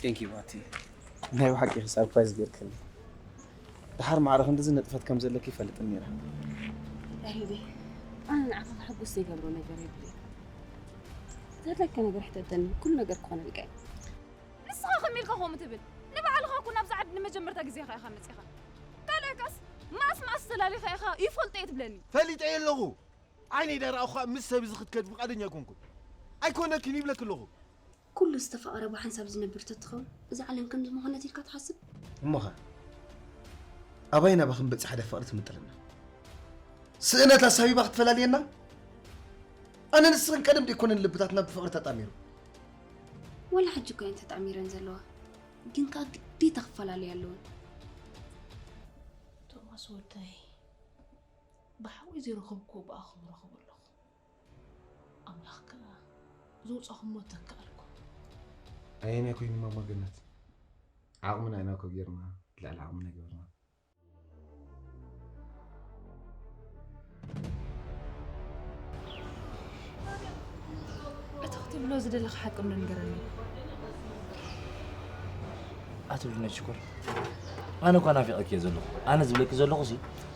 Thank you ማቲ፣ ናይ ብሓቂ ሳርፕራይዝ ጌርክኒ። ድሓር ማዕረ ክንድዚ ነጥፈት ከም ዘለኪ ይፈልጥን ነይረ። ዳሂዲ፣ ኣነ ንዓኻ ከሐጉስ ዘይገብሮ ነገር የብለይ። ዘድለካ ነገር ሕተተኒ፣ ኩሉ ነገር ክኾነልካ እዩ። ንስኻ ከመይ ኢልካ ከምኡ ትብል? ንባዕልኻ እኮ ናብዛ ዓዲ ንመጀመርታ ግዜኻ ኢኻ መጺኻ። ካልኣይካስ፣ መኣስ መኣስ ተላሊኻ ኢኻ ይፈልጦ እየ ትብለኒ። ፈሊጠ እየ ኣለኹ። ዓይነይ ዳርኣ እኳ ምስ ሰብ እዚ ክትከድ ፍቓደኛ ኣይኮንኩን። ኣይኮነክን ይብለኪ ኣለኹ። ኩሉ ዝተፋቐረ ብሓንሳብ ዝነብር ተትኸውን፣ እዛ ዓለም ከምዚ ምኾነት ኢልካ ትሓስብ? እሞኸ? ኣባይ ናባኺ ምብጽሕ ሓደ ፍቕሪ ትምጥልና። ስእነት ኣሳቢባ ክትፈላልየና? ኣነ ንስኽን ቀደም ደይኮነን ልብታትና ብፍቕሪ ተጣሚሩ? ወላ ሕጂ እኮ እየን ተጣሚረን ዘለዋ። ግን ከኣ ግዴታ ክፈላለያ ኣለወን። ቶማስ ወደይ፣ ብሓወይ ዘይረኸብኩዎ ብኣኹም ረኽቦ ኣለኹ። ኣምላኽ ከኣ ዘውጻኹሞ ተከኣልኩም። ኣየናይ ኮይኑ ማማ ገነት? ዓቕምና ኢና እኮ ጌርና፣ ልዕሊ ዓቕምና ገበርና። እቲ ክትብሎ ዝደለኻ ሓቂ እንዶ ንገረኒ። ኣትብልኒ ሽኮር። ኣነ እኳ ናፊቐኪ እየ ዘለኹ። ኣነ ዝብለኪ ዘለኹ ሲ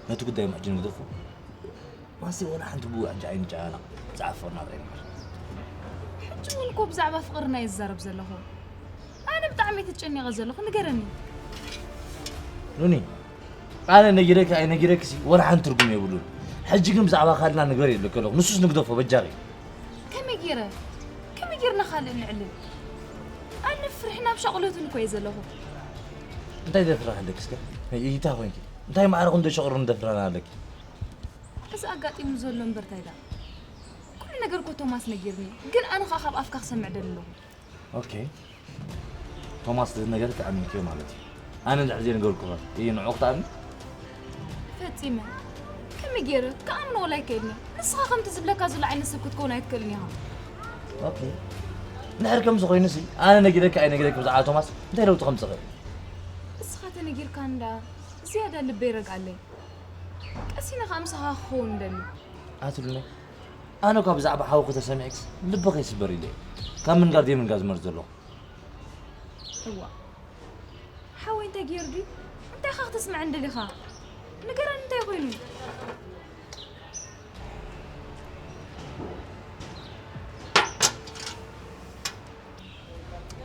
ነቲ ጉዳይ ምሕጂ ንግደፎ። ማሲ ወላ ሓንቲ ብኡ ሕጂ ኣይንጨናነቕ። ብዛዕባ ፍቕርና ጥራይ ንመሃር። ሕጂ እውን እኮ ብዛዕባ ፍቕርና እየ ዝዛረብ ዘለኹ። ኣነ ብጣዕሚ እየ ተጨኒቐ ዘለኹ፣ ንገረኒ። ኑኒ፣ ኣነ ነጊረኪ ኣይነጊረኪ ሲ ወላ ሓንቲ ትርጉም የብሉን። ሕጂ ግን ብዛዕባ ካልድና ንግበር የብለኪ ኣለኹ። ንሱስ ንግደፎ በጃኺ። ከመይ ገይረ? ከመይ ጌርና ካልእ ንዕልል? ኣነ ፍርሒ ናብ ሻቕሎትን እኮ እየ ዘለኹ። እንታይ ዘፍርሕ ኣለኪ እስከ? እይታ ኮይንኪ። እንታይ ማዕረ ክንዶ ሸቕሮ እንደፍረና ኣለኪ? እዚ ኣጋጢሙ ዘሎ እምበር እንታይ ደኣ? ኩሉ ነገር እኮ ቶማስ ነጊርኒ፣ ግን ኣነ ኸኣ ካብ ኣፍካ ክሰምዕ ደሊ ኣለኹ። ኦኬ። ቶማስ ዝነገርክ ኣሚንክዮ ማለት እዩ። ኣነ እንድሕር ዘይነገርኩኻ፣ እየ ንዑ ክትኣምን? ፈጺመ። ከመይ ገይረ ክኣምኖ ወላ ኣይክእልን እየ። ንስኻ ከምቲ ዝብለካ ዘሎ ዓይነት ሰብ ክትከውን ኣይትክእልን ኢኻ። ኦኬ። እንድሕር ከምዚ ኮይኑሲ፣ ኣነ ነጊረኪ ኣይነጊረኪ ብዛዕባ ቶማስ እንታይ ለውጢ ከምጽእ እኽእል? እስኻ ተነጊርካኒ ደኣ ዝያዳ ልበይ ረግኣለይ። ቀሲነ ኸኣ ምሳኻ ክኸውን እደሊ። ኣትሉኒ። ኣነ እኳ ብዛዕባ ሓውኺ ተሰሚዕክስ ልብኺ ይስበር ኢለ እየ ካብ ምንጋር ዘይምንጋር ዝመርጽ ዘለኹ። እዋ፣ ሓወይ እንታይ ገይሩ ድዩ? እንታይ ኢኻ ክተስምዐኒ ደሊኻ? ንገረኒ እንታይ ኮይኑ?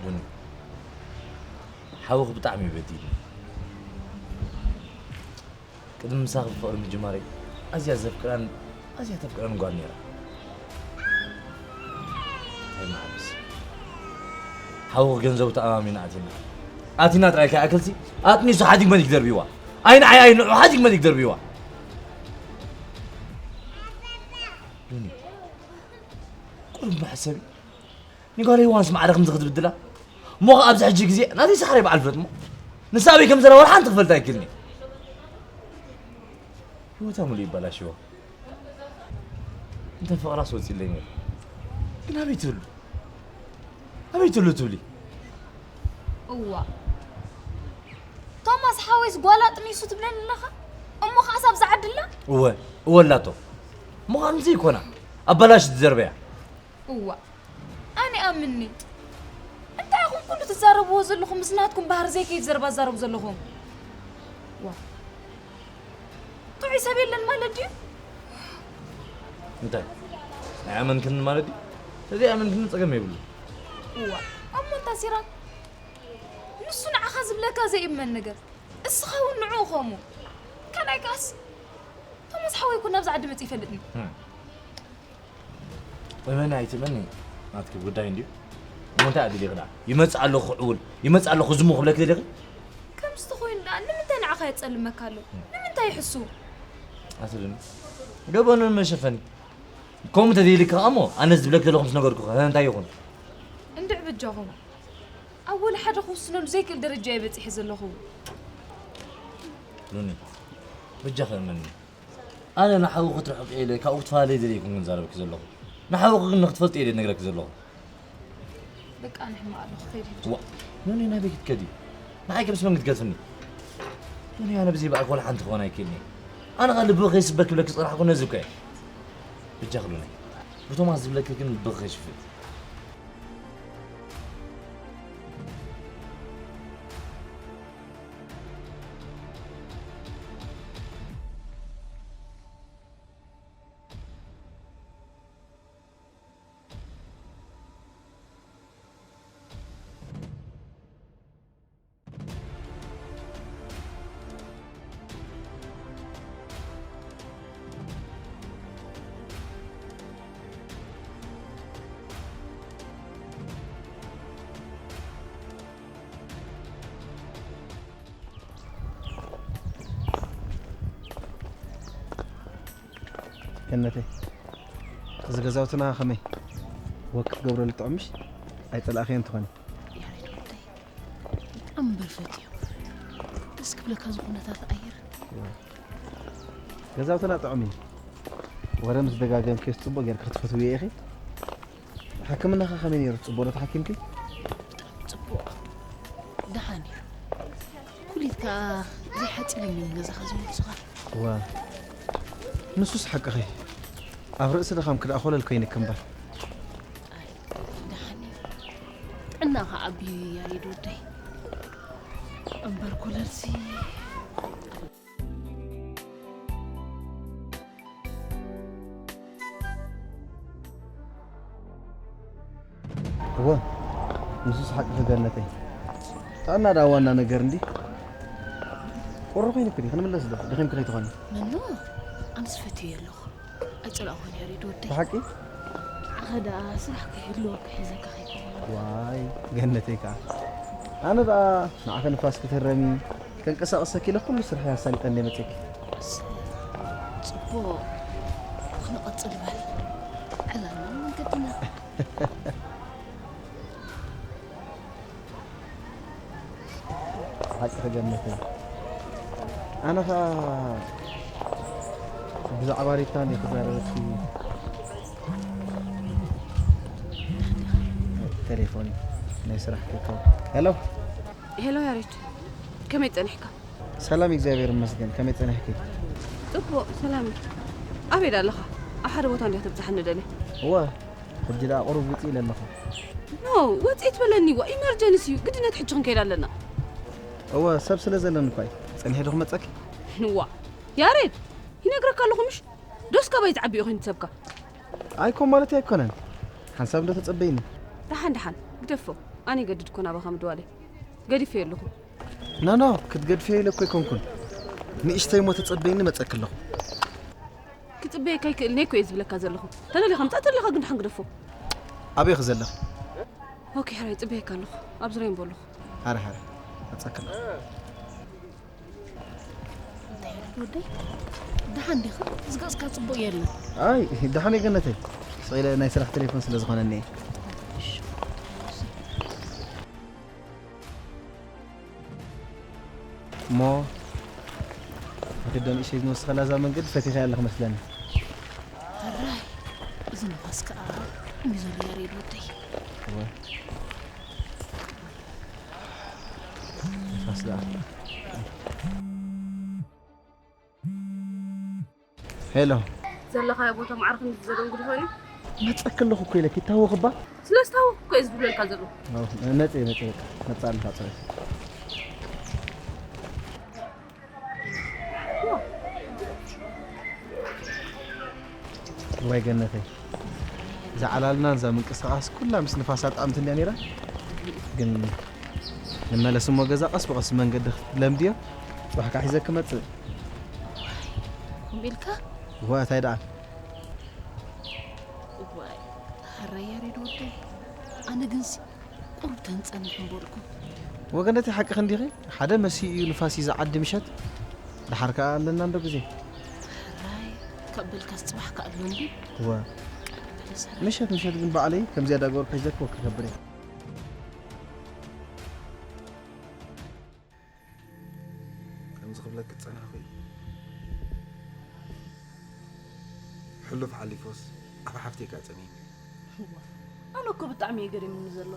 ሉኒ፣ ሓውኺ ብጣዕሚ እዩ በዲልኒ። ቅድሚ ምሳኺ ብፍቕሪ ምጅማረይ ኣዝያ ዘፍቅራን ኣዝያ ተፍቅረን ጓል ነይራ። እንታይ መዓብስ? ሓውኺ ገንዘቡ ተኣማሚና ኣቲና። ኣቲና ጥራይ ከይኣክልሲ ኣጥኒሱ ሓዲግ መሊክ ደርብይዋ። ኣይ ንዓይ ኣይ ንዑ ሓዲግ መሊክ ደርብይዋ። ሉኒ፣ ቁሩብ መሕሰቢ። ንጓለይ ዋንስ ማዕረ ከምዚ ክትብድላ? እሞ ኸዓ ኣብዚ ሕጂ ግዜ ናተይ ሳሕራይ በዓል ፍለጥ እሞ። ንሳ ኣበይ ከም ዘላ ዋላ ሓንቲ ክፈልጥ ኣይክእልን እየ። ህይወታ ሙሉእ ይበላሽዎ። እንተ ፍቕራስ ወፂለይ ነይሩ። ግን ኣበይ ትህሉ? ኣበይ ትህሉ ትብሊ? እዋ። ቶማስ ሓወይስ ጓል ኣጥኒሱ ትብለኒ ኣለኻ? እሞ ኸዓስ ኣብዛ ዓዲ ኣላ? እወ፣ እወ ኣላቶ። እሞ ኸዓ ከምዚ ይኮና። ኣባላሽ ትዘርበያ። እዋ፣ ኣነ ኣምኒ። እንታይ ኢኹም ኩሉ ትዛረብዎ ዘለኹም? ምስ ናትኩም ባህሪ ዘይከይድ ዘረባ ትዛረቡ ዘለኹም? ዋ፣ ጥዑይ ሰብ የለን ማለት ድዩ? እንታይ? ኣይኣመንክን ማለት ድዩ? እዚ ኣይኣመንክን ጸገም የብሉ። እዋ እሞ እንታ ሲራክ ንሱ ንዓኻ ዝብለካ ዘይእመን ነገር እስኻ እውን ንዕኡ ከምኡ ካልኣይ ከኣስ ቶማስ ሓወይ እኮ ናብዛ ዓዲ መጽእ ይፈልጥኒ እመኒ ኣይትእመኒ ናትኪ ጉዳይ እንድዩ። እሞ እንታይ ኣድልይኺ ደኣ? ይመጽእ ኣለኹ ክዕውል፣ ይመጽእ ኣለኹ ዝሙ ክብለኪ ደሊኺ? ከምዚ ተኾይኑ ደኣ ንምንታይ ንዓኻ የጸልመካ ኣሎ? ንምንታይ ይሕሱ? ኣስልም ገበኑ መሸፈኒ። ከምኡ ተዘይልካ እሞ ኣነ ዝብለኪ ዘለኹ ምስ ነገርኩ እንታይ ይኹን? እንድዕ በጃኹም ኣብ ወላ ሓደ ክውስነሉ ዘይክእል ደረጃ እየ በጺሐ ዘለኹ። ሉኒ በጃኺ እመኒ። ኣነ ንሓውኺ ክትርሕቂ ኢለ ካብኡ ክትፈላለ ኣይደለይኩን ግን ዛረብኪ ዘለኹ። ንሓውኺ ግን ንክትፈልጢ ኢለ ነግረኪ ዘለኹ። በቃ ኣነ ሕማቕ ኣለኹ ክኸይድ ሕጂ። ዋ ኖኒ ናበይ ክትከዲ? ንዓይ ከምስ መን ክትገድፍኒ? ኖኒ ኣነ ብዘይ ብኣልኮል ሓንቲ ክኾን ኣይክእልኒ። ኣነ ኸ ልቢ ከይስበር ክብለኪ ዝጸናሕኩ ነዚ እኮ እየ። በጃኺ ሎኒ ብቶማስ ዝብለኪ ግን ልብኺ ከይሽፍት። ገነተይ፣ እዚ ገዛውትና ከመይ ወክ ክትገብረሉ ጥዑም ምሽ? ኣይጸላእኽዮን ትኾኒ? ያሬድ ወደይ፣ በጣም እምበር ፈትዮ። ደስ ክብለካ እዚ ኩነታት ኣየር። ገዛውትና ጥዑም እዩ። ወረ ምስ ደጋገምክዮስ ጽቡቕ ጌርኪ ክትፈትውዮ ኢኺ። ሕክምናኻ ከመይ ነይሩ? ጽቡቕ ዶ ተሓኪምኪ? ጽቡቕ። ደሓን እዩ። ኩሊት ከኣ ዘይሓጺር እዩ ገዛኻ ዝመልሱኻ። ዋ ንሱስ ሓቅኺ። ኣብ ርእሲ ድኻምኪ ደኣ ኮለል ኮይንኪ እምበር። ኣይ ደሓን እዩ። ጥዕናኻ ዓብዩ እዩ ያሬድ ወደይ። እምበር ኮለልሲ እወ ንሱስ ሓቅኺ ገነተይ። ጥዕና ደኣ ዋና ነገር እንዲ። ቁሪ ኮይኑኪ ድዩ? ክንምለስ ዶ? ደኺምኪ ከይትኾኒ። መኖ ኣነስ ፈትየ ኣለኹ። ኣይጸላእኹን ያሬድ ወደይ። ብሓቂ? ንዓኻ ደኣ ስራሕ ከይህልወካ ሒዘካ ከይኮነ። ዋይ ገነተይ ከኣ። ኣነ ደኣ ንዓኺ ንፋስ ክትህረሚ፣ ከንቀሳቕሰኪ ኢለ ኩሉ ስርሐይ ኣሳሊጠ እንድየ መጺኤኪ። እሰይ፣ ጽቡቕ። ክንቕጽል በል። ዕላልናን መንገድናን። ሓቂ ክገምት እየ። ኣነ ኸኣ ብዛዕባ ሪታ እንድየ ክዛረበኪ። ቴሌፎን እዩ። ናይ ስራሕ ከይከውን። ሄሎ። ሄሎ ያሬድ፣ ከመይ ጸኒሕካ? ሰላም እግዚኣብሔር ይመስገን። ከመይ ጸኒሕኪ? ጽቡቕ ሰላም እዩ። ኣበይ ደኣ ኣለኻ? ኣብ ሓደ ቦታ እንዲኻ ተብጽሓኒ ደልየ። እወ፣ ሕጂ ደኣ ቁሩብ ውጽእ ኢለ ኣለኹ። ኖ፣ ውጽእ ትበለኒ እወ፣ ኢመርጀንሲ እዩ። ግድነት ሕጂ ክንከይድ ኣለና። እወ፣ ሰብ ስለ ዘለኒ እኳ እዩ። ጸኒሐ ዶ ክመጸኪ? ንዋ፣ ያሬድ፣ ይነግረካ ኣለኹ ምሽ? ዶስ ካባይ ዝዓቢ እዩ ኮይኑ ሰብካ? ኣይኮን ማለተይ ኣይኮነን። ሓንሳብ እንዶ ተጸበይኒ። ደሓን ደሓን፣ ግደፎ። ኣነ ይገድድ እኮ ናባኻ ምድዋለይ። ገዲፈዮ ኣለኹ። ኖ ኖ፣ ክትገድፍዮ ኢለ እኮ ኣይኮንኩን። ንእሽተይ እሞ ተጸበይኒ መጸኪ ኣለኹ። ክጽበየካ ኣይክእልን እየ እኮ እየ ዝብለካ ዘለኹ። ተደሊኻ ምጻእ፣ ተደሊኻ ግን ደሓን ግደፎ። ኣበይ ኢኺ ዘለኺ? ኦኬ፣ ሕራይ ጽበየካ ኣለኹ። ኣብ ዙርያ እምቦ ኣለኹ። ሕራይ ሕራይ፣ መጸኪ ኣለኹ። እንታይ ኢልክ ወደይ? ደሓን ዲኻ? እዚ ገጽካ ጽቡቕ የለን። ኣይ ደሓን እየ ገነተይ። ስቕ ኢለ ናይ ስራሕ ቴሌፎን ስለ ዝኾነኒ እየ። እሞ እቲ ዶ ንእሽተይ ዝንወስኸላ እዛ መንገዲ ፈቲኻያ ኣለኺ መስለኒ። ሕራይ እዚ ንፋስ ከኣ ከመይ ዘሎ ያሬድ ወደይ። እወ። ንፋስ ደኣ። ሄሎ። ዘለኻዮ ቦታ ማዕረ ክንዲ ዘደንጉ ድኾይኑ? መጸኪ ኣለኹ እኮ ኢለኪ ይታወኽ እባ። ስለ ዝታወኽ እኮ እየ ዝብለልካ ዘለኹ። ኣው፣ መጸ መጸ በቃ መጻ ኣለኻ ጽሬት። ዋይ ገነተይ፣ እዛ ዓላልናን እዛ ምንቅስቃስ ኩላ ምስ ንፋሳ ጣዕምቲ እንድያ ነይራ። ግን ንመለስ እሞ ገዛ ቀስ ብቐስ መንገዲ ክትለምድዮ፣ ጽባሕ ከዓ ሒዘ ክመጽእ። ከምኡ ኢልካ? እዋ እንታይ ደኣ? እዋይ፣ ሕራይ ያሬድ ወደይ። ኣነ ግንሲ ቁሩብ ተንጸንሕ እምበልኩ። ወገነተይ ሓቅኺ እንዲኺ፣ ሓደ መሲኡ እዩ ንፋስ እዩ ዝዓዲ ምሸት። ደሓር ከዓ ኣለና እንዶ ግዜ። ሕራይ ካብ በልካስ ጽባሕ ከኣሉ እንዲ እዋ በለሰራ ምሸት ምሸት ግን ባዕለይ ከምዚኣ ዳገበርኩ ሒዘኪ ወክ ከብር እየ። ከምዚ ክብለኪ ዝጸናሕኩ እዩ። ሕሉፍ ሓሊፎስ ኣብ ሓፍተይ ከኣ ጸሚሙ። እዋ፣ ኣነ እኮ ብጣዕሚ እዩ ገሪሙኒ ዘሎ።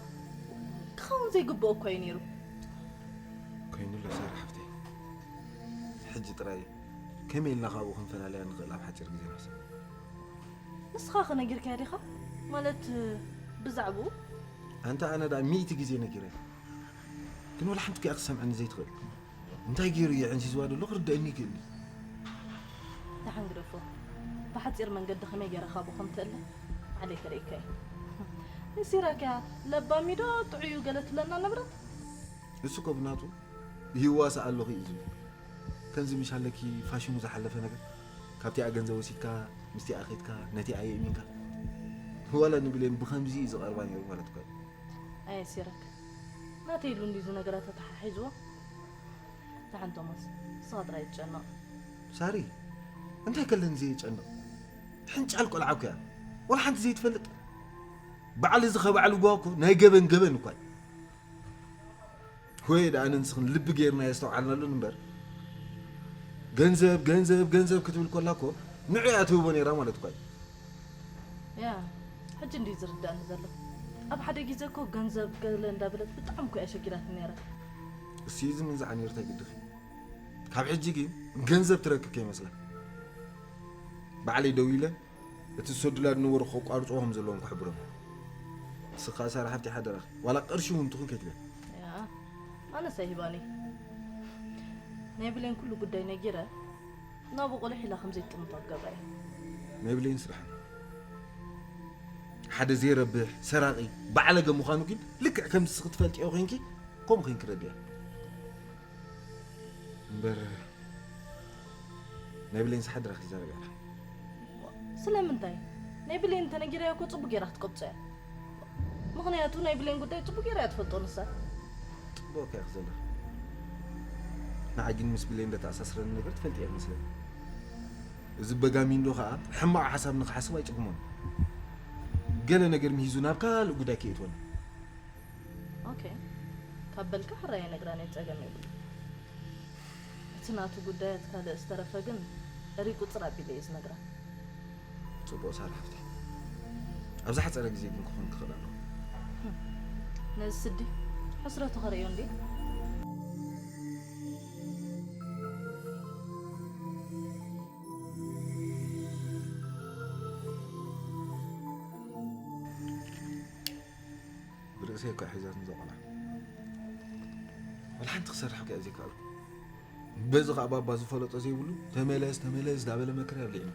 ክኸውን ዘይግብኦ እኮ እዩ ነይሩ። ኮይኑ ኣሎ ሳራ ሓፍተይ፣ ሕጂ ጥራይ ከመይ ኢልና ካብኡ ክንፈላልያ ንኽእል ኣብ ሓፂር ግዜ ንሕሰብ። ንስኻ ከ ነጊርካያ ዲኻ? ማለት ብዛዕባኡ? ኣንታ ኣነ ደኣ ሚእቲ ግዜ ነጊረ፣ ግን ወላ ሓንቲ ኪኣ ክሰምዐኒ ዘይትኽእል። እንታይ ገይሩ እዩ ዕንዚዝዋ ዘሎ ክርደአኒ ይክእል እዩ። ደሓን ግደፎ። ብሓፂር መንገዲ ከመይ ገይረ ካብኡ ከም ትእለ ባዕለይ ከርእየካ እየ። ንሲራክ እያ ለባም እዩ ዶ ጥዑይ እዩ ገለ ትብለና ነበረት። እሱ እኮ ብናቱ ይዋሳእ ኣለኹ እዩ ዝብል። ከምዚ ምሽ ኣለኪ ፋሽኑ ዝሓለፈ ነገር፣ ካብቲኣ ገንዘብ ወሲድካ ምስቲኣ ኸድካ ነቲኣ የእሚንካ። ዋላ ንብሌን ብኸምዚ እዩ ዝቐርባ ነይሩ ማለት እኮ እዩ። ኣየ ሲራክ፣ ናተይ ኢሉ እንዲዚ ነገራት ተተሓሒዝዎ። ደሓን ቶማስ፣ ንስኻ ጥራይ ትጨነቕ። ሳሪ፣ እንታይ ከለኒ ዘየጨንቕ? ሕንጫል ቆልዓ እኮ እያ። ዋላ ሓንቲ ዘይትፈልጥ። በዓል እዚ ከባዕል ጓ እኮ ናይ ገበን ገበን እኳ እዩ። ወይ ደኣ ኣነ ንስኽን ልቢ ጌርና የስተውዓልናሉን እምበር፣ ገንዘብ ገንዘብ ገንዘብ ክትብል ኮላ እኮ ንዑ እያ ትህቦ ነይራ ማለት እኳ እዩ። ያ፣ ሕጂ እንዲ ዝርዳእኒ ዘሎ። ኣብ ሓደ ግዜ እኮ ገንዘብ ገለ እንዳበለት ብጣዕሚ እኮ እያ ሸጊራትኒ ነይራ። እሱ እዚ ምንዛዕ ነይርታ ግድኺ። ካብ ሕጂ ግን ገንዘብ ትረክብ ከይመስላ። ባዕለይ ደው ኢለ እቲ ዝሰዱላ ዝነበሩ ከቋርፅዎ ከም ዘለዎም ክሕብሮም። ንስኻ ሳራ ሓፍቲ ሓደራኺ፣ ዋላ ቅርሺ እውን ትኹን ከይትበል። ያ፣ ኣነስ ኣይህባኒ። ናይ ብሌን ኩሉ ጉዳይ ነጊረ፣ ናብኡ ቆልሕ ኢላ ከም ዘይትጥምቶ ክገብራ እየ። ናይ ብሌን ስራሕ ሓደ ዘይረብሕ ሰራቂ ባዕለገ ምዃኑ ግን ልክዕ ከምዚ ክትፈልጥዮ ኮይንኪ ከምኡ ኮይንኪ ረድያ። እምበር ናይ ብሌን ዝሓድራ ክዛረብ እያ። ስለምንታይ? ናይ ብሌን እንተነጊረያ እኮ ጽቡቅ ጌራ ክትቀብጾ እያ። ምኽንያቱ ናይ ብሌን ጉዳይ ጽቡቅ ጌራ እያ ትፈልጦ ንሳ። ጽቡቅ እያ ክዘላ። ንዓይ ግን ምስ ብሌን እንደተኣሳስረኒ ነገር ትፈልጥ እያ መስለኒ። እዚ በጋሚንዶ ከዓ ሕማቕ ሓሳብ ንክሓስብ ኣይጭግሞን። ገለ ነገር ምሂዙ ናብ ካልእ ጉዳይ ከየእትወኒ። ኦኬ፣ ካብ በልካ ሕራይ ነግራ ናይ ጸገም የብሉ። እቲ ናቱ ጉዳያት ካልእ ዝተረፈ ግን ሪቁ ጽር ኣቢለ እየ ዝነግራ። ጽቡቕ ሳራ ሓፍተይ፣ ኣብ ዝሓጸረ ግዜ ግን ክኾን ክኽእል ኣለዎ። ነዚ ስዲ ሕስረቱ ከርእዮ እንዴ? ብርእሰይ እኳ ሒዛትኒ እዛ ቆልዓ። ወላ ሓንቲ ክሰርሕ እኳ እየ ዘይከኣልኩ። በዚ ከዓ ባባ ዝፈለጦ ዘይብሉ ተመለስ ተመለስ ዳበለ መከራ ኣብሊዕኒ።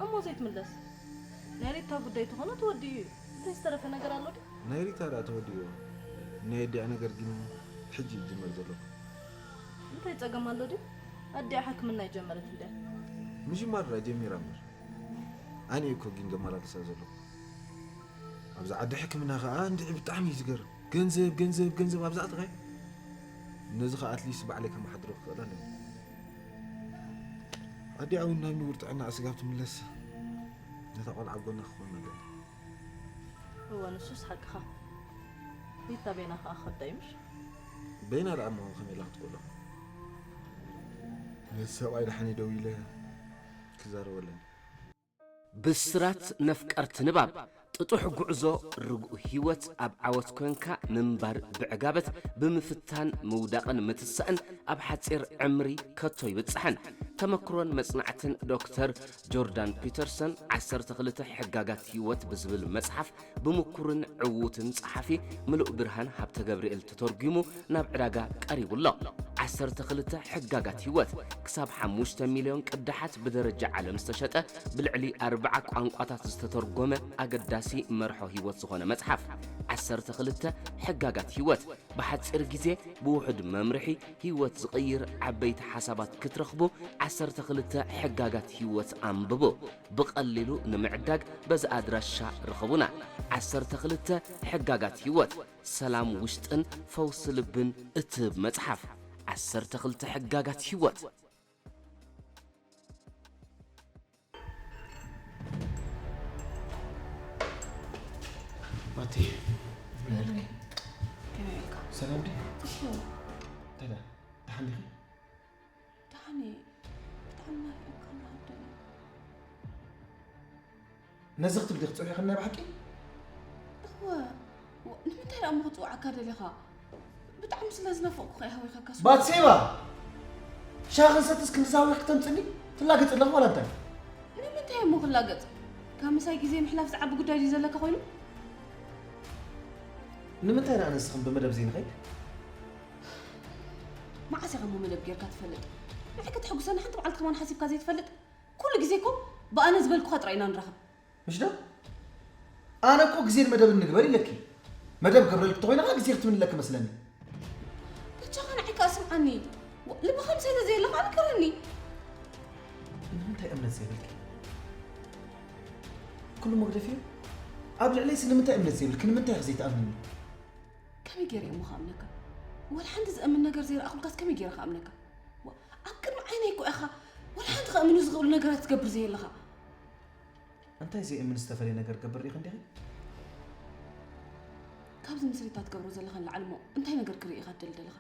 እሞ ዘይትምለስ? ናይ ሪታ ጉዳይ ተኾነ ተወዲኡ እዩ። እንታይ ዝተረፈ ነገር ኣሎ ድዩ? ናይ ሪታ ደኣ ተወዲኡ። ናይ ኣዲኣ ነገር ግን ሕጂ ይጅመር ዘሎ። እንታይ ጸገም ኣሎ ድዩ? ኣዲኣ ሕክምና ይጀመረት እንድያ። ምጅማር ደኣ ጀሚራ እምበር፣ ኣነ እኮ ግን ዘመላልሳ ዘሎ። ኣብዚ ዓዲ ሕክምና ከዓ እንድዒ ብጣዕሚ እዩ ዝገርም። ገንዘብ ገንዘብ ገንዘብ ኣብዛ ኣጥቃይ። ነዚ ከዓ ኣትሊስት ባዕለይ ከመሓድሮ ክኽእል ኣለኒ። ኣዲኣ እውን ናብ ንቡር ጥዕና ስጋብ ትምለስ ነታ ቆልዓ ኣብ ጎና ክኾን ኣለኒ። እወ፣ ንሱስ ሓቅኻ። ሪታ በይና ከዓ ከብዳ እዩ ምሽ? በይና ደኣ እሞ ከመይ ኢላ ክትቆሎ? ነዚ ሰብኣይ ደሓን ደው ኢለ ክዛረበ ኣለኒ። ብስራት ነፍቀርቲ ንባብ፣ ጥጡሕ ጉዕዞ ርጉእ ህይወት ኣብ ዓወት ኮንካ ምንባር ብዕጋበት ብምፍታን ምውዳቕን ምትሳእን ኣብ ሓጺር ዕምሪ ከቶ ይብጽሕን። ተመክሮን መጽናዕትን ዶክተር ጆርዳን ፒተርሰን ዓሰርተ ክልተ ሕጋጋት ህይወት ብዝብል መጽሓፍ ብምኩርን ዕዉትን ጸሓፊ ምሉእ ብርሃን ሃብተ ገብርኤል ተተርጒሙ ናብ ዕዳጋ ቀሪቡ ኣሎ። ዓሰርተ ክልተ ሕጋጋት ህይወት፣ ክሳብ ሓሙሽተ ሚልዮን ቅዳሓት ብደረጃ ዓለም ዝተሸጠ፣ ብልዕሊ ኣርብዓ ቋንቋታት ዝተተርጎመ ኣገዳሲ መርሖ ህይወት ዝኾነ መጽሓፍ። ዓሰርተ ክልተ ሕጋጋት ህይወት፣ ብሓጺር ግዜ ብውሑድ መምርሒ ህይወት ዝቕይር ዓበይቲ ሓሳባት ክትረኽቡ፣ ዓሰርተ ክልተ ሕጋጋት ህይወት ኣንብቡ። ብቐሊሉ ንምዕዳግ በዚ ኣድራሻ ርኸቡና። ዓሰርተ ክልተ ሕጋጋት ህይወት፣ ሰላም ውሽጥን ፈውሲ ልብን እትህብ መጽሓፍ። ዓሰርተ ክልተ ሕጋጋት ህይወት። ማቲ፣ ከመይ ኢልካ? ሰላም ድዩ? እንታይ ደኣ? ደሓን ዲኺ? ደሓን እየ። ብጣዕሚ ናፊቐካ ኣለኹ ደለይ። ነዚ ክትብል ዲኺ ትጽውዒ ከና ብሓቂ? እወ። ወ-፣ ንምንታይ ደኣ እሞ ክጽውዓካ ደሊኻ? ብጣዕሚ ስለ ዝናፈቕኩኻ እየ ሃዊኸካ ስሙ። ባትሴባ! ሻሂ ክንሰትስ ክንድዚ ሃዊኽኪ ተምጽኒ? ትላገጺ ኣለኺ ዋላ እንታይ? ንምንታይ እሞ ክላገጽ? ካብ ምሳይ ግዜ ምሕላፍ ዝዓቢ ጉዳይ ድዩ ዘለካ ኮይኑ? ንምንታይ ደኣ ንስኽን ብመደብ ዘይንኸይድ? መዓስ ኢኻ እሞ መደብ ጌርካ ትፈልጥ? ንዓይ ከተሐጉሰኒ ሓንቲ መዓልቲ ከማን ሓሲብካ ዘይትፈልጥ? ኩሉ ግዜ እኮ ብኣነ ዝበልኩኻ ጥራይ ኢና ንራኸብ። ምሽ ዶ? ኣነ እኮ ግዜን መደብን ንግበር ኢለኪ። መደብ ገብረልኪ ተኾይና ኸዓ ግዜ ክትብኒ ኣለኪ መስለኒ። በጃኻ ንዓይ ከኣ ስምዓኒ። ወ-፣ ልብኻ ምሳይ ተዘየለ ኸዓ ንገረኒ። ንምንታይ እምነት ዘይብልኪ? ኩሉ መግደፊ እዩ። ኣብ ልዕለይሲ ንምንታይ እምነት ዘይብልኪ? ንምንታይ ኢኺ ዘይትኣምንኒ? ከመይ ገይረ እሞ ክኣምነካ? ወላ ሓንቲ ዝእምን ነገር ዘይረኣኹልካስ ከመይ ገይረ ክኣምነካ? ዋ፣ ኣብ ቅድሚ ዓይነይ እኮ ኢኻ ወላ ሓንቲ ከእምኑ ዝኽእሉ ነገራት ትገብር ዘየለኻ። እንታይ ዘይእምን ዝተፈለየ ነገር ገብር ዲኺ እንዲኺ? ካብዚ ምስሪታ ትገብሮ ዘለኻ ንላዕሊ እሞ እንታይ ነገር ክርኢ ኢኻ ትደሊ ዘለኻ?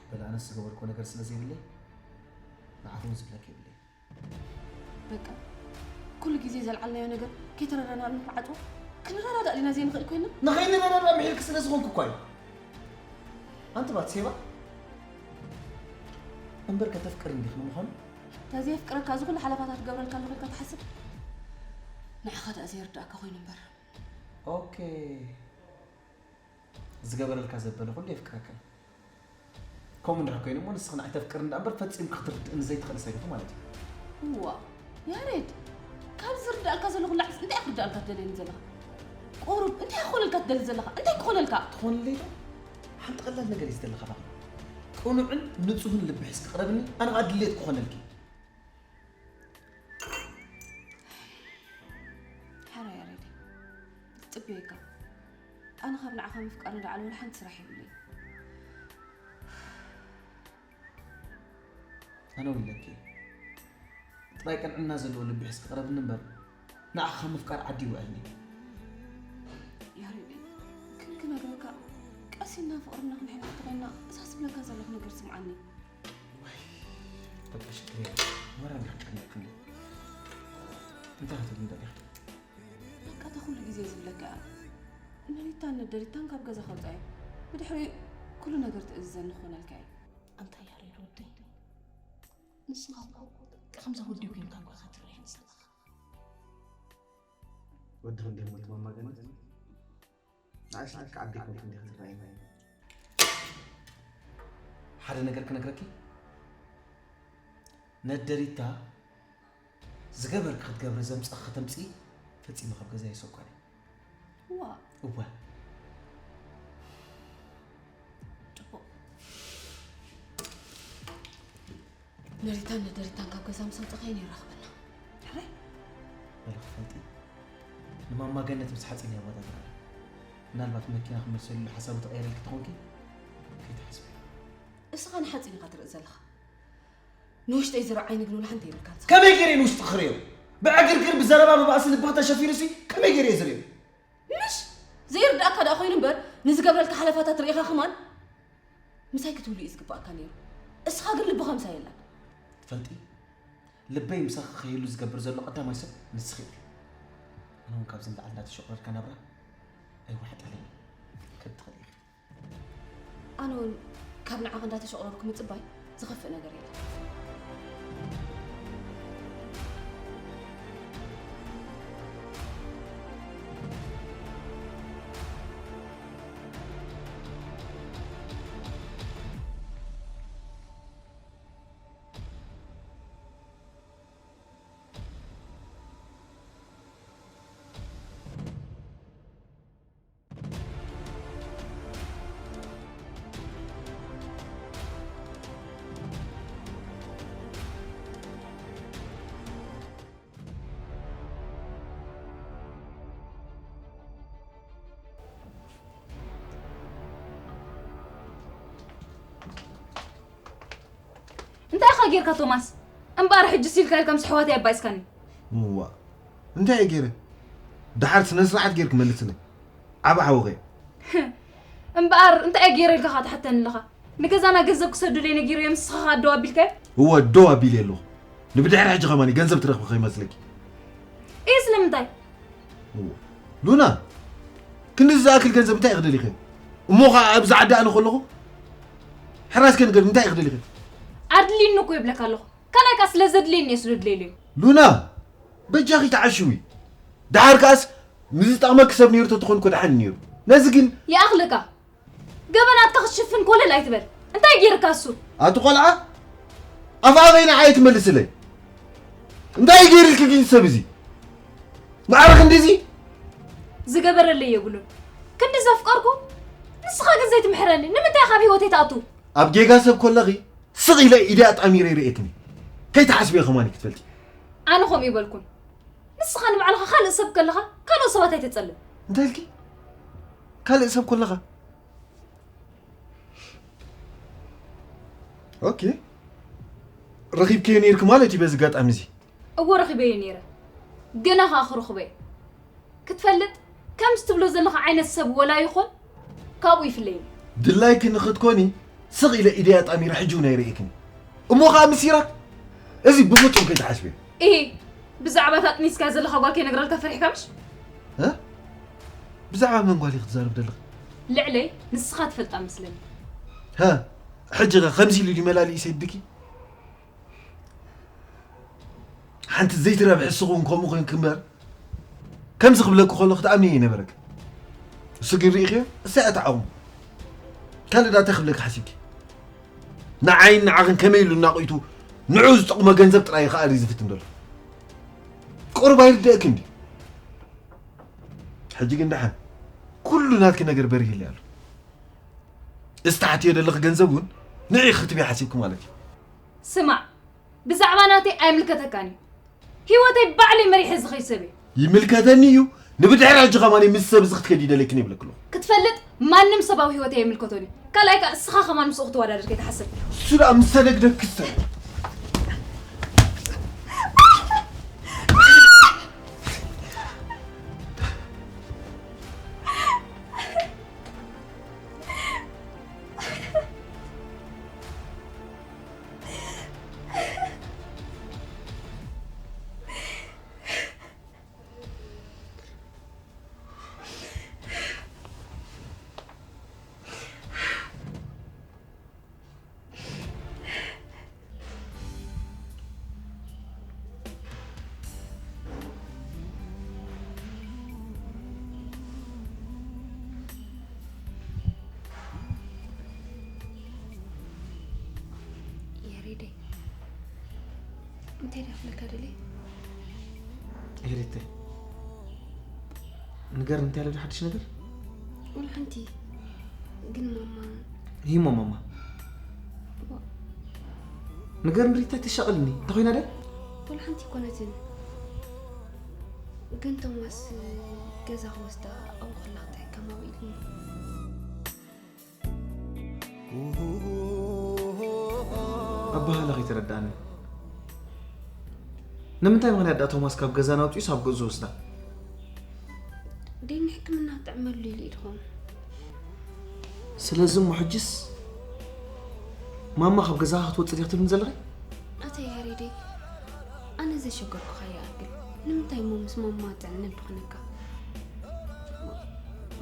በል ኣነስ ዝገበርኩዎ ነገር ስለ ዘይብለይ ንዓኹም ዝብለኪ የብለይ። በቃ፣ ኩሉ ግዜ ዘልዓልናዮ ነገር ከይተረዳእናሉ ንዓጽዎ? ክንረዳዳእ ዲና ዘይንኽእል ኮይና? ንኸይንረዳዳእ ምሒርኪ ስለ ዝኾንኩ እኳ እዩ። ኣንቲ ባትሴባ፣ እምበር ከተፍቅርኒ ዲኺ ንምዃኑ? ተዘየፍቅረካ እዚ ኩሉ ሓለፋታት ክገብረልካ ኣለኹ ኢልካ ትሓስብ? ንዓኻ ደኣ ዘይርድኣካ ኮይኑ እምበር። ኦኬ። ዝገበረልካ ዘበለ ኩሉ የፍቅረካ እዩ። ከምኡ እንድሕር ኮይኑ እሞ ንስኺ ንዓይ ተፍቅርኒ ደኣ እምበር ፈጺምኪ ክትርድእኒ ዘይትኽእሊ ሰብ ኢኺ ማለት እዩ። እዋ፣ ያሬድ፣ ካብ ዝርድኣልካ ዘለኹ ላዕሊ እንታይ ክርድኣልካ ትደልየኒ ዘለኻ? ቁሩብ እንታይ ክኾነልካ ትደሊ ዘለኻ? እንታይ ክኾነልካ? ትኾነለይ ዶ? ሓንቲ ቀላል ነገር እዩ ዝደለኻ ባኺ። ቅኑዕን ንጹህን ልቢ ሒዝኪ ቅረብኒ፣ ኣነ ኸኣ ድሌት ክኾነልኪ። ሓራ ያሬድ፣ ጽበየካ። ኣነ ካብ ንዓኻ ምፍቃር ንላዕሊ ወላ ሓንቲ ስራሕ የብለይ። ኣነ እውን ኢለኪ። ጥራይ ቅንዕና ዘለዎ ልቢ ሒዝኪ ቅረብኒ እምበር፣ ንዓኻ ምፍቃር ዓዲ ይውዕልኒ። ያሬድ፣ ግን ክነግረካ፣ ቀሲና ፍቕርና ክንሕልፍ ተኾይንና፣ እዛ ዝብለካ ዘለኹ ነገር ስምዓኒ። ወይ፣ በቃ ሽግር የለን። ወራ እንዲኻ ጨነቅክኒ። እንታይ ክትብል እንደሊኻ? በቃ፣ እታ ኩሉ ግዜ ዝብለካ እያ። ንሪታን ንደሪታን ካብ ገዛ ከውፅኣዮም። ብድሕሪኡ ኩሉ ነገር ትእዝዘኒ ክኾነልካ እየ። ኣንታ ያሬድ ወደይ፣ ንስኻ እኮ ከምዛ ወዲ ኮይንካ እኮ ኢኻ ትረኣየኒ ዘለኻ። ወዲ ክንደይ ሞት ማማ ገነት? ንዓይስ ልክዕ ኣደይ ኮንኪ እንዲኺ ትረኣይኒ። ሓደ ነገር ክነግረኪ፣ ነደሪታ ዝገበርኪ ክትገብሪ ዘምፀኺ ከተምፅኢ ፈፂመ ካብ ገዛ ኣይሰጓኒ። ዋ። እወ። ጽቡቕ። ነሪታን ነደሪታን ካብ ገዛ ምስ ኣውጻኻየን የራኽበና። ሕራይ። በሊ ክትፈልጢ፣ ንማማ ገነት ምስ ሓፂን እያ ኣወዳድራ። ምናልባት መኪና ክመልሰሉ ሓሳቡ ተቐየረልኪ ተኾንኪ፣ ከይትሓስቢ። እስኻ ንሓፂን ኢኻ ትርኢ ዘለኻ። ንውሽጠይ ዝረኣይ ንግን ወላ ሓንቲ የብልካን። ከመይ ገይረ ንውሽጢ ክርእዮ? ብዕግርግር፣ ብዘረባ፣ ብባእሲ ልብኺ ተሸፊኑሲ ከመይ ገይረ እየ ዝርእዮ? ምሽ ዘይርድኣካ ደኣ ኮይኑ እምበር፣ ንዝገብረልካ ሓለፋታት ርኢኻ ከማን ምሳይ ክትህሉ እዩ ዝግባኣካ ነይሩ። እስኻ ግን ልብኻ ምሳይ የላን። ትፈልጢ፣ ልበይ ምሳኺ ከይህሉ ዝገብር ዘሎ ቀዳማይ ሰብ ንስኺ ኢኺ። ኣነ እውን ካብዚ ንላዕሊ እንዳተሸቑረርካ ናብራ ኣይዋሕጠለይን። ከትኽእሊ ኢኺ። ኣነ እውን ካብ ንዓኻ እንዳተሸቑረርኩ ምጽባይ ዝኸፍእ ነገር የለን። ጌርካ ቶማስ? እምበኣር ሕጂ ሲልካ ኢልካ ምስ ኣሕዋተይ ኣባኢስካኒ። እዋ፣ እንታይ እየ ገይረ? ደሓር ስነ ስርዓት ጌርክ መልስለይ። ዓቢ ሓውኸ። እምበኣር እንታይ እየ ገይረ ኢልካ ኸዓ ትሓተኒ ኣለኻ? ንገዛና ገንዘብ ክሰዱለይ ነጊረዮም ንስኻ ኸዓ ደው ኣቢልካዮ? እወ፣ ደው ኣቢለ ኣለኹ። ንብድሕሪ ሕጂ ኸማን ገንዘብ ትረኽቢ ከይመስለኪ። እይ ስለምንታይ? እወ። ሉና፣ ክንድዚ ዝኣክል ገንዘብ እንታይ ኢኺ ደሊኽዮ? እሞ ኸዓ ኣብዚ ዓዲ ኣነ ከለኹ? ሕራስ ከንገር እንታይ ኢኺ ደሊኽዮ? ኣድልይኒ እኮ ይብለካ ኣለኹ። ካልኣይ ከኣ ስለ ዘድልየኒ እየ ስለ ድለየሉ እዩ። ሉና፣ በጃኺ ተዓሽዊ። ደሓር ከኣስ ንዝጠቕመኪ ሰብ ነይሩ ተትኾን እኮ ደሓን ነይሩ። ነዚ ግን ይኣኽለካ። ገበናትካ ክትሽፍን ኮለል ኣይትበል። እንታይ ገይርካ እሱ? ኣቲ ቆልዓ፣ ኣፍኣ በይና ዓየ ትመልስለይ። እንታይ ገይርልኪ ግን ሰብ እዚ? ማዕረ ክንድዚ? ዝገበረለይ የብሉን። ክንዲ ዘፍቀርኩ፣ ንስኻ ግን ዘይትምሕረኒ። ንምንታይ ካብ ህይወተይ ትኣቱ? ኣብ ጌጋ ሰብ ኮለኺ፣ ስቕ ኢለ ኢደይ ኣጣሚረ ይርእየክኒ። ከይትሓስብዮ ከማን ክትፈልጢ። ኣነ ከምኡ ይበልኩን። ንስኻ ንባዕልኻ ካልእ ሰብ ከለኻ፣ ካልኦት ሰባት ኣይተጸልም። እንታይ ኢልኪ? ካልእ ሰብ ኮለኻ? ኦኬ። ረኺብክዮ ነይርኪ ማለት እዩ በዚ ኣጋጣሚ እዚ? እወ፣ ረኺበዮ ነይረ። ገና ኸኣ ክረኽቦ እየ። ክትፈልጥ፣ ከምዚ ትብሎ ዘለኻ ዓይነት ሰብ ወላ ይኹን፣ ካብኡ ይፍለየኒ። ድላይኪ ንኽትኮኒ፣ ስቕ ኢለ ኢደይ ኣጣሚረ ሕጂ እውን ኣይርእየክን። እሞ ኸኣ ምስ ሲራክ፣ እዚ ብፍጹም ከይትሓስብዮ። ኢሂ፣ ብዛዕባ እታ ኣጥኒስካያ ዘለኻ ጓል ከይነግረልካ ፈሪሕካ ምሽ? እ? ብዛዕባ መን ጓል ኢኺ ትዛረቢ ዘለኺ? ልዕለይ ንስኻ ትፈልጣ መስለኒ። ሃ፣ ሕጂ ኸ ከምዚ ኢሉ ድዩ መላልኢ ሰይድኪ? ሓንቲ ዘይትረብሒ ንስኺ እውን ከምኡ ኮይንኪ እምበር፣ ከምዚ ክብለኪ ከሎ ክትኣምኒ ኣይነበረኪ። እሱ ግን ርኢኽዮ? እሳ እያ እታ ዓቕሙ። ካልእ ዳኣ እንታይ ክብለኪ ሓሲብኪ? ንዓይን ንዓኽን ከመይ ኢሉ እናቑይቱ ንዕኡ ዝጠቕሞ ገንዘብ ጥራይ እዩ ከኣሪ ዝፍትን ዘሎ። ቁሩብ ኣይርድአክን ድዩ? ሕጂ ግን ደሓን ኩሉ ናትኪ ነገር በሪህለይ ኣሎ። እዚ ትሓትዮ ዘለኺ ገንዘብ እውን ንዒ ክትብዪ ሓሲብኪ ማለት እዩ። ስማዕ፣ ብዛዕባ ናተይ ኣይምልከተካን እዩ። ህይወተይ ባዕለይ መሪሐ ዝኸይድ ሰብ እየ። ይምልከተኒ እዩ። ንብድሕሪ ሕጂ ከማን ምስ ሰብ እዚ ክትከዲ ይደለክን ይብለኪ ኣለኹ። ክትፈልጥ፣ ማንም ሰብ ኣብ ህይወተይ ኣይምልከቶን እዩ። ካልኣይ ከኣ እስኻ ከማን ምስኡ ክትወዳደር ከይትሓስብ። እሱ ደኣ ምስ ሰደግደክ ክስተር። ያሬደይ፣ እንታይ ድኣ ክብለካ ደልየ? ኤሪተ፣ ንገርኒ፣ እንታይ ኣሎ ሓድሽ ነገር? ወላ ሓንቲ። ግን ማማ። ይሞ ማማ። ዋ። ንገርኒ ሪታ፣ ተሻቕልኒ። እንታይ ኮይና ድያ? ወላ ሓንቲ ኣይኮነትን። ግን ቶማስ ገዛ ክወስዳ ኣብኡ ከላ ክትሕከም ኣብኡ ኢሉኒ። ኣባህላ ከይተረድኣኒ። ንምንታይ ምኽንያት ደኣ ቶማስ ካብ ገዛና ኣውጺኡስ ኣብ ገዝኡ ዝወስዳ? ደይ ንሕክምና ክጥዕመሉ ኢሉ እዩ ድኾን። ስለዚ እሞ ሕጅስ ማማ ካብ ገዛኻ ክትወጽእ ዲኻ ትብልኒ ዘለኺ? ኣታ ያሬደይ፣ ኣነ ዘሸገርኩኻ ይኣክል። ንምንታይ እሞ ምስ ማማ ጥዕነት ድኾነካ?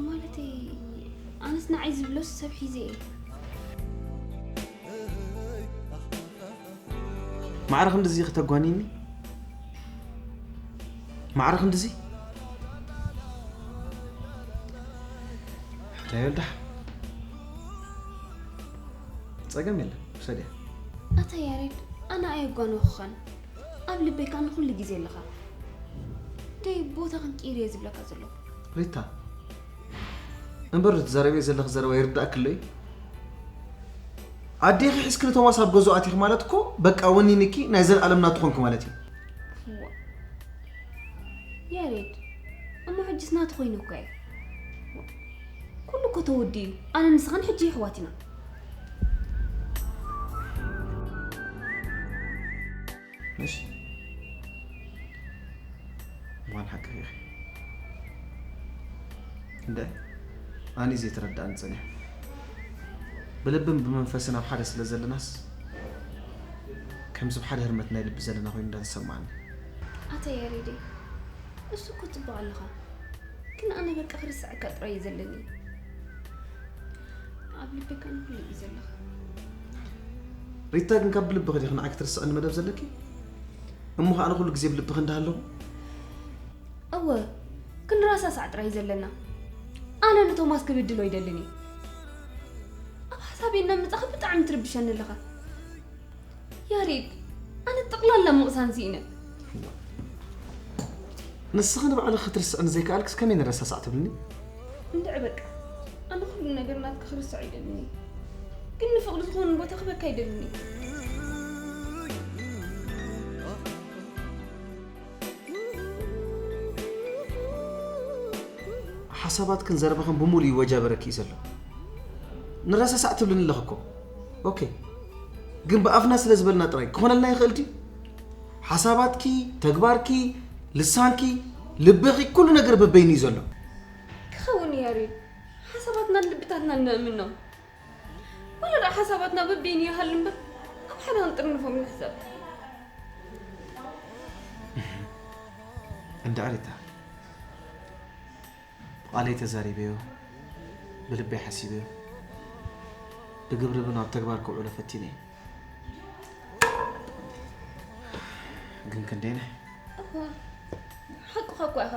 ማለተይ፣ ኣነስ ንዓይ ዝብሎስ ሰብ ሒዘ እየ። ማዕረ ክንድዚ ከተጓንይኒ? ማዕረ ክንድዚ? ሕራይ ወልዳ። ጸገም የለን፣ ውሰድያ። ኣታ ያሬድ፣ ኣነ ኣየጓነኹኻን። ኣብ ልበይ ከኣ ንኹሉ ግዜ ኣለኻ። ደይ ቦታ ክንቅይር እየ ዝብለካ ዘለኹ። ሪታ፣ እምበር ትዛረብዮ ዘለኺ ዘረባ ይርዳእኪ ኣሎ እዩ። ኣዴኺ ሒዝኪ ንቶማስ ኣብ ገዝኡ ኣቲኺ ማለት እኮ በቃ ወኒንኪ ናይ ዘለኣለም ናቱ ኮንኪ ማለት እዩ። እዋ። ያሬድ፣ እሞ ሕጅስ ናቱ ኮይኑ እኮ እየ። ኩሉ እኮ ተወዲኡ እዩ። ኣነ ንስኻን ሕጂ ኣሕዋት ኢና። እሺ፣ እዋን ሓቂ ኢኺ። እንደ ኣነ ዘይተረዳእኒ ጸኒሑ። ብልብን ብመንፈስን ኣብ ሓደ ስለ ዘለናስ፣ ከምዚ ብሓደ ህርመት ናይ ልቢ ዘለና ኮይኑ እንዳተሰማዓኒ። ኣታ ያሬደይ፣ እሱ እኮ ጽቡቕ ኣለኻ። ግን ኣነ በቃ ክርስዐካ ጥራይ እዩ ዘለኒ። ኣብ ልበይ ከኣ ንኹሉ ግዜ ኣለኻ። ሪታ፣ ግን ካብ ብልብኺ ዲኺ ንዓይ ክትርስዕኒ መደብ ዘለኪ? እሞ ኸኣ ንኹሉ ግዜ ብልብኺ እንዳሃለኹ? እወ፣ ክንረሳሳዕ ጥራይ እዩ ዘለና። ኣነ ንቶማስ ክብድሎ ኣይደልን እየ። ኣብ ሓሳበይ እናመጻኻ ብጣዕሚ ትርብሸኒ ኣለኻ። ያሬድ፣ ኣነ ጠቕላላ ምቕሳን ስኢነ። ንስኺ ንባዕልኺ ክትርስዕኒ ዘይከኣልክስ ከመይ ንረሳሳዕ ትብልኒ? እንድዒ በቃ፣ ኣነ ኩሉ ነገር ናትካ ክርስዕ ኣይደልን እየ። ግን ንፍቕሪ ዝኾነ ቦታ ክህበካ ኣይደልን እየ። ሓሳባትክን ዘረባኽን ብምሉእ ይወጃበረኪ እዩ ዘሎ። ንረሳሳዕ ትብልኒ ኣለኺ እኮ። ኦኬ። ግን ብኣፍና ስለ ዝበልና ጥራይ ክኾነልና ይኽእል ድዩ? ሓሳባትኪ፣ ተግባርኪ፣ ልሳንኪ፣ ልብኺ፣ ኩሉ ነገር በበይኑ እዩ ዘሎ። ክኸውን እዩ ያሬድ። ሓሳባትናን ልብታትናን ነእምኖም። ወላ ደኣ ሓሳባትና በበይኑ ይሃሉ እምበር፣ ኣብ ሓደ ክንጥርንፎም ንሕሰብ። እንዳ ሪታ፣ ብቓለይ ተዛሪበዮ፣ ብልበይ ሓሲበዮ፣ ብግብሪ እውን ኣብ ተግባር ከውዕሎ ፈቲነ እየ። ግን ክንደይነ? እወ፣ ሓቅኻ እኳ ኢኻ።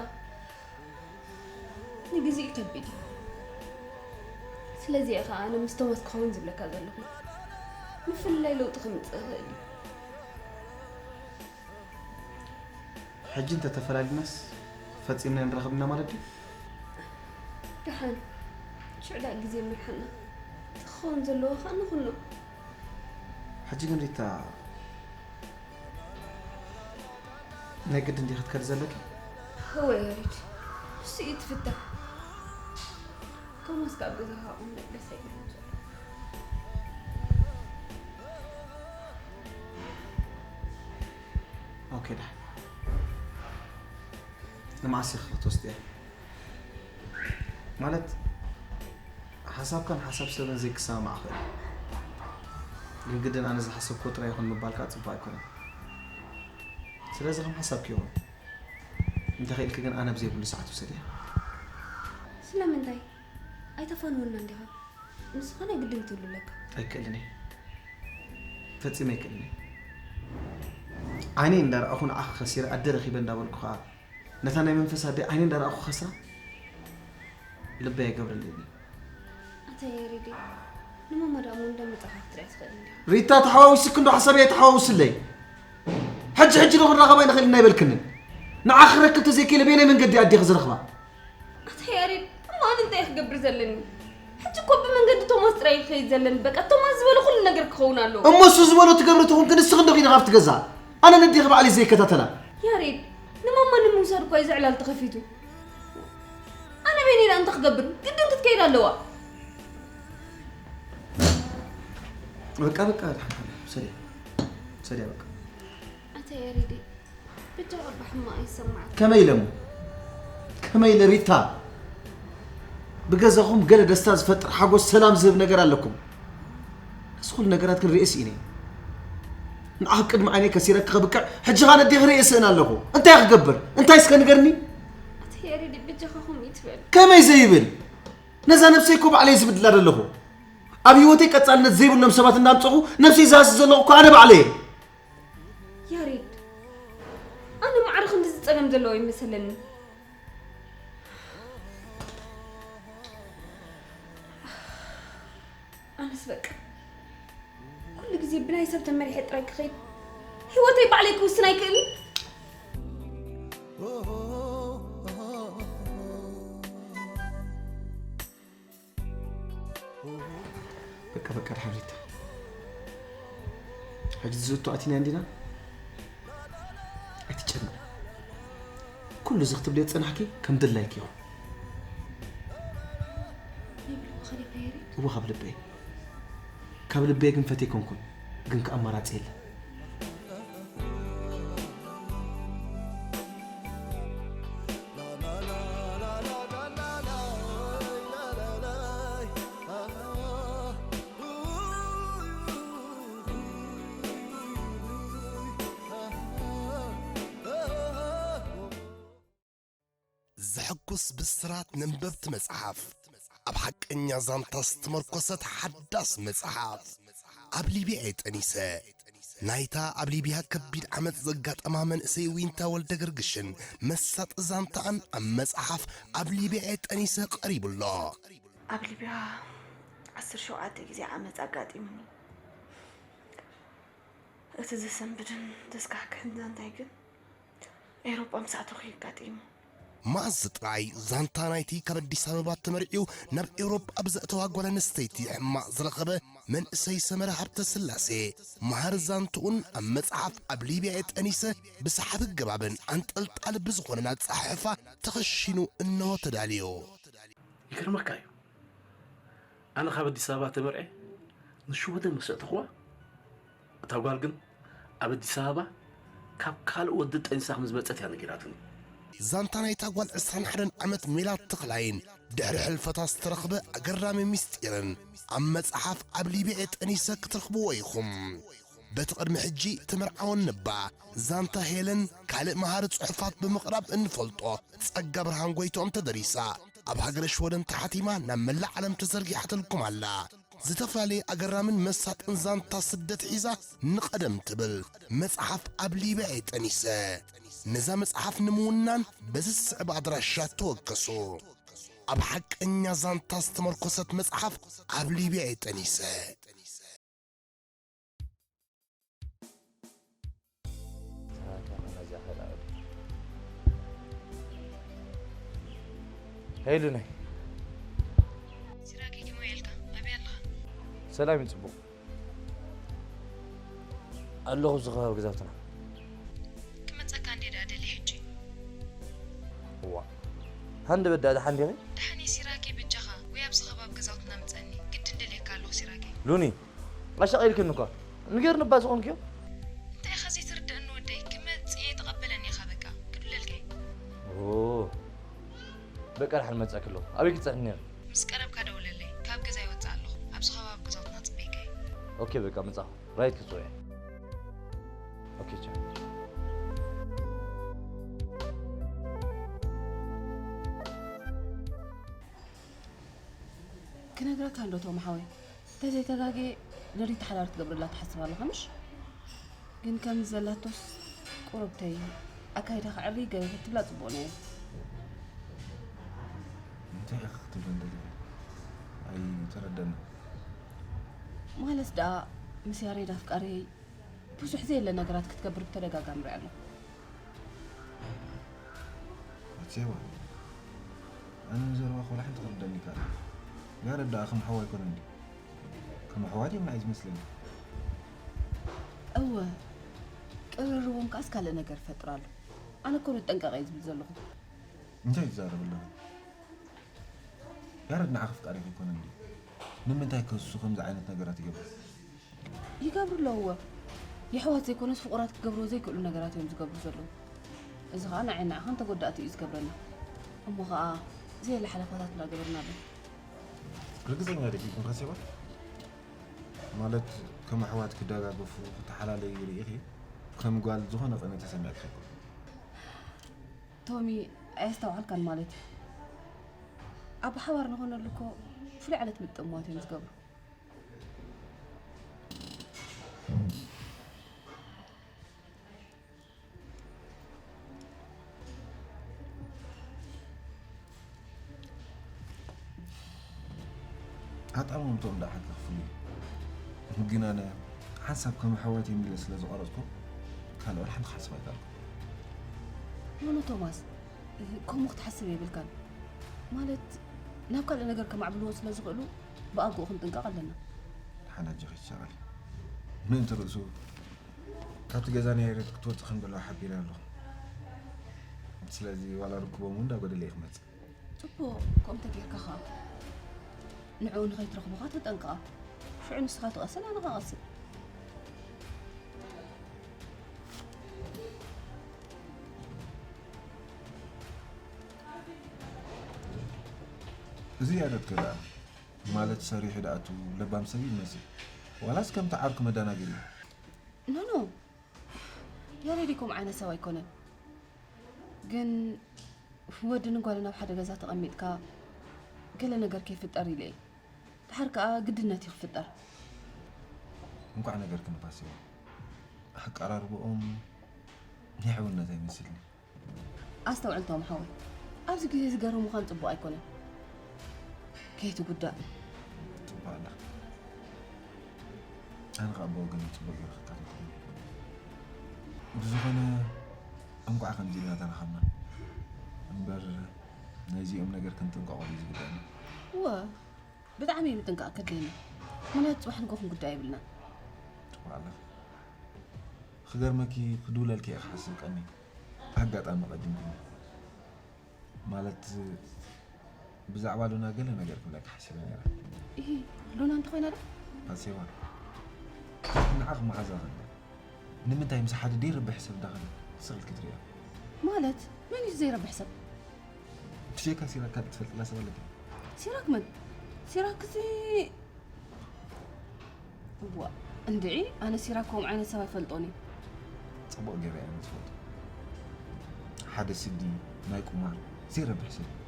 ንግዜኡ ከቢድ እዩ። ስለዚ እየ ኸኣ ኣነ ምስ ቶማስ ክኸውን ዝብለካ ዘለኹ። ምፍልላይ ለውጢ ከምጽእ ይኽእል እዩ። ሕጂ እንተተፈላሊናስ ፈጺምና ንራኸብና ማለት ድዩ? ደሓን፣ ሽዑ ደኣ ግዜ ይመርሓና። እቲ ክኸውን ዘለዎ ኸኣ ንኹኖ። ሕጂ ግን ሪታ፣ ናይ ግድን ድዩ ክትከዲ ዘለኪ? እወ ያሬድ፣ ንሱ እዩ እቲ ፍታሕ። ቶማስ ከኣ ኣብ ገዛኻ ክቕመጥ ደስ ኣይብለኒ ዘሎ። ኦኬ፣ ደሓን። ንመዓስ ኢኺ ክትወስድያ? ማለት፣ ሓሳብካን ሓሳብ ሰብን ዘይክሰማማዕ ይኽእል። ግን ግድን ኣነ ዝሓሰብክዎ ጥራይ ይኹን ምባል ከኣ ጽቡቕ ኣይኮነን። ስለዚ ከም ሓሳብኪ ይኹን። እንተኽኢልኪ ግን ኣነ ኣብ ዘይብሉ ሰዓት ውሰድያ። ስለምንታይ? ኣይተፋንወናን ዲኻ? ንስኻ ናይ ግድን ክትህሉ ኣለካ። ኣይክእልን እየ። ፈጺመ ኣይክእልን እየ። ዓይነይ እንዳረኣኹ ንዓኺ ከሲረ ኣደ ረኺበ እንዳበልኩ ኸኣ ነታ ናይ መንፈስ ኣደይ ዓይነይ እንዳረኣኹ ከስራ ልበይ ኣይገብረለይን እዩ። ኣታ ያሬደይ፣ ንማማ ደኣ እሞ እንዳመጻኻ ክትሪኣ ትኽእል እንዲኻ። ሪታ፣ ተሓዋዊስኪ እንዶ ሓሳበይ ኣይተሓዋውስለይ። ሕጂ ሕጂ ዶ ክንራኸብ ኣይንኽእልን ኣይበልክንን? ንዓኺ ክረክብ ተዘይክኢለ በየናይ መንገዲ ኣዴኺ ዝረኽባ? ኣታ ያሬድ፣ እሞ ኣነ እንታይ ክገብር ዘለኒ? ሕጂ እኮ ብመንገዲ ቶማስ ጥራይ ክኸይድ ዘለኒ። በቃ ቶማስ ዝበሎ ኩሉ ነገር ክኸውን ኣለዎ። እሞ እሱ ዝበሎ ትገብሪ ተኾንኪ ንስኺ እንዶ ኺዲ ካብቲ ገዛ? ኣነ ነዴኺ ባዕለይ ዘይከታተላ? ያሬድ፣ ንማማ ንምውሳድ እኳ እዩ ዝዕላል ተኸፊቱ። ኣነ በይነይ ደኣ እንታይ ክገብር? ግድን ክትከይድ ኣለዋ። በቃ፣ በቃ፣ ደሓን፣ ደሓን፣ ሰድያ። ሰድያ፣ በቃ። ኣታ ያሬድ፣ ብጃኻ እባ ሕማቕ ኣይሰማዓካ። ከመይ ኢለ እሞ? ከመይ ኢለ ሪታ? ብገዛኹም ገለ ደስታ ዝፈጥር ሓጎስ፣ ሰላም ዝህብ ነገር ኣለኩም። እዚ ኩሉ ነገራት ግን ርእየ ስኢነ። ንዓኺ ቅድሚ ዓይነይ ከሲረኪ ክብቅዕ፣ ሕጂ ኸኣ ነዴኺ ርእየ ስእን ኣለኹ። እንታይ ክገብር? እንታይ እስከ ንገርኒ? ኣታ ያሬድ፣ ብጃኻ ከምኡ ይትበል። ከመይ ዘይብል? ነዛ ነብሰይ እኮ ባዕለይ ዝብድላ ዘለኹ። ኣብ ህይወተይ ቀጻልነት ዘይብሎም ሰባት እናምጸኹ ነብሰይ ዝሃሲ ዘለኹ እኮ ኣነ ባዕለይ እየ። ያሬድ፣ ኣነ ማዕረ ክንድዚ ጸገም ዘለዎ ኣይመሰለኒ። ኣነስ በቃ ኩሉ ግዜ ብናይ ሰብ ተመሪሐ ጥራይ ክኸይድ፣ ህይወተይ ባዕለይ ክውስን ኣይክእልን? በቃ፣ በቃ፣ ደሓን ሪታ። ሕጂ ዝእቱ ኣቲና እንዲና? ኣይትጨነቂ። ኩሉ እዚ ክትብልዮ ዝጸናሕኪ ከም ድላይኪ ይኹን። ይብልኩ ኸሊፋ ያሬድ? እወ፣ ካብ ልበይ። ካብ ልበይ ግን ፈትየ ኣይኮንኩን፣ ግን ከኣ ኣማራጺ የለን። ዘሐጉስ ብስራት ነንበብቲ መጽሓፍ። ኣብ ሓቀኛ ዛንታ ዝተመርኮሰት ሓዳስ መጽሓፍ። ኣብ ሊብያ እየ ጠኒሰ። ናይታ ኣብ ሊብያ ከቢድ ዓመጽ ዘጋጠማ መንእሰይ ዊንታ ወልደ ገርግሽን መሳጢ ዛንታኣን ኣብ መጽሓፍ ኣብ ሊብያ እየ ጠኒሰ ቀሪቡ ኣሎ። ኣብ ሊብያ ዓሰርተ ሸውዓተ ግዜ ዓመጽ ኣጋጢሙኒ። እቲ ዘሰንብድን ዘስካሕክሕን ዛንታይ ግን ኤውሮጳ ምስ ኣተኹ እዩ ኣጋጢሙ። መዓዝ ጥራይ ዛንታ ናይቲ ካብ ኣዲስ ኣበባ ተመርዕዩ ናብ ኤውሮጳ ብዘእተዋ ጓል ኣንስተይቲ ሕማቕ ዝረኸበ መንእሰይ ሰመረ ሃብተስላሴ፣ መሃር ዛንትኡን ኣብ መጽሓፍ ኣብ ሊብያ እየ ጠኒሰ ብሰሓቢ ኣገባብን ኣንጠልጣሊ ብዝኾነን ኣጸሓሕፋ ተኸሺኑ እንሆ ተዳልዩ። ይገርመካ እዩ። ኣነ ካብ ኣዲስ ኣበባ ተመርዐ ንሽወደን ምስ ኣእተኽዋ፣ እታ ጓል ግን ኣብ ኣዲስ ኣበባ ካብ ካልእ ወዲ ጠኒሳ ከም ዝመጸት እያ ነጊራትኒ። ዛንታ ናይታ ጓል ዕስራን ሓደን ዓመት ሜላት ተኽላይን ድሕሪ ሕልፈታ ዝተረኽበ ኣገራሚ ምስጢርን ኣብ መጽሓፍ ኣብ ሊብያ እየ ጠኒሰ ክትረኽብዎ ኢኹም። በቲ ቅድሚ ሕጂ ተመርዓወን እባ ዛንታ ሄለን ካልእ መሃሪ ጽሑፋት ብምቕራብ እንፈልጦ ጸጋ ብርሃን ጎይትኦም ተደሪሳ ኣብ ሃገረ ሽወደን ተሓቲማ ናብ መላእ ዓለም ተዘርጊሓትልኩም ኣላ። ዝተፈላለየ ኣገራምን መሳጥን ዛንታ ስደት ሒዛ ንቐደም ትብል መጽሓፍ ኣብ ሊብያ እየ ጠኒሰ። ነዛ መጽሓፍ ንምውናን በዚ ዝስዕብ ኣድራሻ ተወከሱ። ኣብ ሓቀኛ ዛንታ ዝተመርኮሰት መጽሓፍ ኣብ ሊብያ እየ ጠኒሰ። ሄሉ ናይ ሲራክ ኪሞ ያልካ ኣበይ ኣለኻ? ሰላም እዩ ጽቡቕ ኣለኹ ኣብዚ ከባቢ ገዛውትና። ክመጸካ እንዴ ደኣ ደሊ ሕጂ። እዋ ሃንደበት ደኣ ደሓን ዲኺ? ደሓን እየ ሲራኬ በጃኻ ወይ ኣብዚ ከባቢ ገዛውትና ምጸኒ ግድን ደልየካ ኣለኹ ሲራኬ። ሉኒ ኣሻቒልክኒ እኳ ንገርኒ እባ ዝኾንክዮ። እንታይ ኢኻ ዘይትርደኣኒ ወደይ ክመጽእ እየ ተቐበለኒ ኢኻ በቃ ግድለልከይ። በቃ ደሓን መጻእኪ ኣለኹ ኣበይ ክትጸንሕኒ ነይሩ? ምስ ቀረብካ ደውለለይ ካብ ገዛ ይወጽእ ኣለኹ ኣብዚ ከባቢ ገዛውትና ጽበይካ እየ። ኦኬ በቃ መጻኹ ራይት ክትጽውዒ። ኦኬ ቻው። ክነግረካ እንዶ ቶም ሓወይ እንተዘይተጋግየ ለሊት ሓዳር ትገብረላ ትሓስብ ኣለኻ ምሽ? ግን ከምዚ ዘላቶስ ቁሩብ ተይ ኣካይዳኻ ዕርይ ገለ ተትብላ ጽቡቕ ነይሩ። እንታይ ኢኺ ክትብለኒ ደሊኺ? ኣይተረደኣንን። ማለት ደኣ ምስ ያሬድ ኣፍቃሪየይ ብዙሕ ዘየለ ነገራት ክትገብር ብተደጋጋሚ ሪኣ ኣለኹ። ኣትሴባ፣ ኣነ ንዘረባኺ ወላ ሓንቲ ክርደኣኒ ኣይከኣለን። ያሬድ ደኣ ከም ሓዋ ኣይኮነን ድዩ? ከም ኣሕዋት እዮም ንዓይ ዝመስለኒ። እወ፣ ቅርርቦም ከኣስ ካልእ ነገር ይፈጥር ኣሎ። ኣነ እኮ ንጠንቀቕ እየ ዝብል ዘለኹ። እንታይ ትዛረቢ ኣለኺ? ያረድ ንዓኺ ኣፍቃሪኺ ኣይኮነን ድዩ? ንምንታይ ከ እሱ ከምዚ ዓይነት ነገራት ይገብር? ይገብሩ ኣለዉ እወ። የሕዋት ዘይኮነስ ፍቑራት ክገብርዎ ዘይክእሉ ነገራት እዮም ዝገብሩ ዘለዉ። እዚ ኸኣ ንዓይን ንዓኻን ተጎዳእቲ እዩ ዝገብረና። እሞ ኸኣ ዘየለ ሓለፋታት እንዳገበርና ኣሎ። ርግጸኛ ዲኺ ግን ካሴባ? ማለት ከም ኣሕዋት ክደጋገፉ ክተሓላለዩ ርኢኺ ከም ጓል ዝኾነ ቅንኢ ተሰሚዕኪ ኣይኮነን። ቶሚ ኣየስተውዓልካን ማለት እዩ። ኣብ ሓባር ንኾነሉ እኮ ፍሉይ ዓይነት ምጥማት እዮም ዝገብሩ። ኣጣማምትኦም ደኣ ሓቂ ክፍሉ እዩ። ግን ኣነ ሓንሳብ ከም ኣሕዋት እዮም ኢለ ስለ ዝቐረጽኮ ካልእ ወላ ሓንቲ ክሓስብ ኣይከኣልኩን። ኖኖ ቶማስ፣ ከምኡ ክትሓስብ የብልካን። ማለት ናብ ካልእ ነገር ከማዕብልዎ ስለ ዝኽእሉ ብኣግኡ ክንጥንቀቕ ኣለና። ደሓን ኣጆኺ ትሻቐሊ። ምእንቲ ርእሱ ካብቲ ገዛ ናይ ሬት ክትወጽእ ከም ዘለዋ ሓቢረ ኣለኹ። ስለዚ ዋላ ርክቦም እውን እንዳጎደለ እዩ ክመጽእ። ጽቡቕ ከምኡ ተጌርካ ኸኣ ንዕኡ ንኸይትረኽቦ ኸኣ ተጠንቅቓ። ሽዑ ንስኻ ትቐስን ኣነ ኸኣ እቐስን። እዚ ያደት ከ ደኣ ማለት ሰሪሑ ደኣቱ ለባም ሰብ እዩ ዝመስል ዋላስ ከምቲ ዓርኩ መዳናገሪ እዩ? ኖኖ ያሬድ ከምኡ ዓይነት ሰብ ኣይኮነን። ግን ወድን ጓልን ኣብ ሓደ ገዛ ተቐሚጥካ ገለ ነገር ከይፍጠር ኢለ እየ። ድሓር ከኣ ግድነት እዩ ክፍጠር። እንኳዕ ነገር ክንፋስ እዩ። ኣቀራርባኦም ናይ ሕውነት ኣይመስልን። ኣስተውዕል ቶም ሓወይ፣ ኣብዚ ግዜ ዝገርም ምዃን ጽቡቕ ኣይኮነን። ከይትጉዳእ። ጽቡቕ ኣላ። ኣነ ከዓ ብወገን ጽቡቕ ገይረ ክካተተሉ። ብዝኾነ እንኳዕ ከምዚ ኢልና ተራኸብና እምበር ናይዚኦም ነገር ክንጥንቀቐሉ እዩ ዝግባእና። እወ፣ ብጣዕሚ እዩ ምጥንቃቕ ከድልየና። ምኽንያቱ ጽባሕ ንግሆ ክንጉዳእ የብልናን። ጽቡቕ ኣለኺ። ክገርመኪ ክድውለልኪ እየ ክሓስብ ቀኒ ኣጋጣሚ ቀዲምኩኒ። ማለት ብዛዕባ ሉና ገለ ነገር ክብለኪ ሓሲበ ነይረ። እሂ፣ ሉና እንተኾይና ዶ? ባሴባ ንዓኺ መሓዛ ከለ ንምንታይ ምስ ሓደ ደይረብሕ ሰብ እንዳኸደ ስቕ ኢልኪ ትሪእያ? ማለት መን እዩ ዘይረብሕ ሰብ? ብጀካ ሲራክ ካልእ ትፈልጥላ ሰብ ኣለኪ? ሲራክ መን? ሲራክ እዚ እዋ እንድዒ ኣነ ሲራክ ከምኡ ዓይነት ሰብ ኣይፈልጦን እዩ። ጽቡቕ ገይረ እየ ኣነ ዝፈልጦ። ሓደ ስዲ ናይ ቁማር ዘይረብሕ ሰብ እዩ።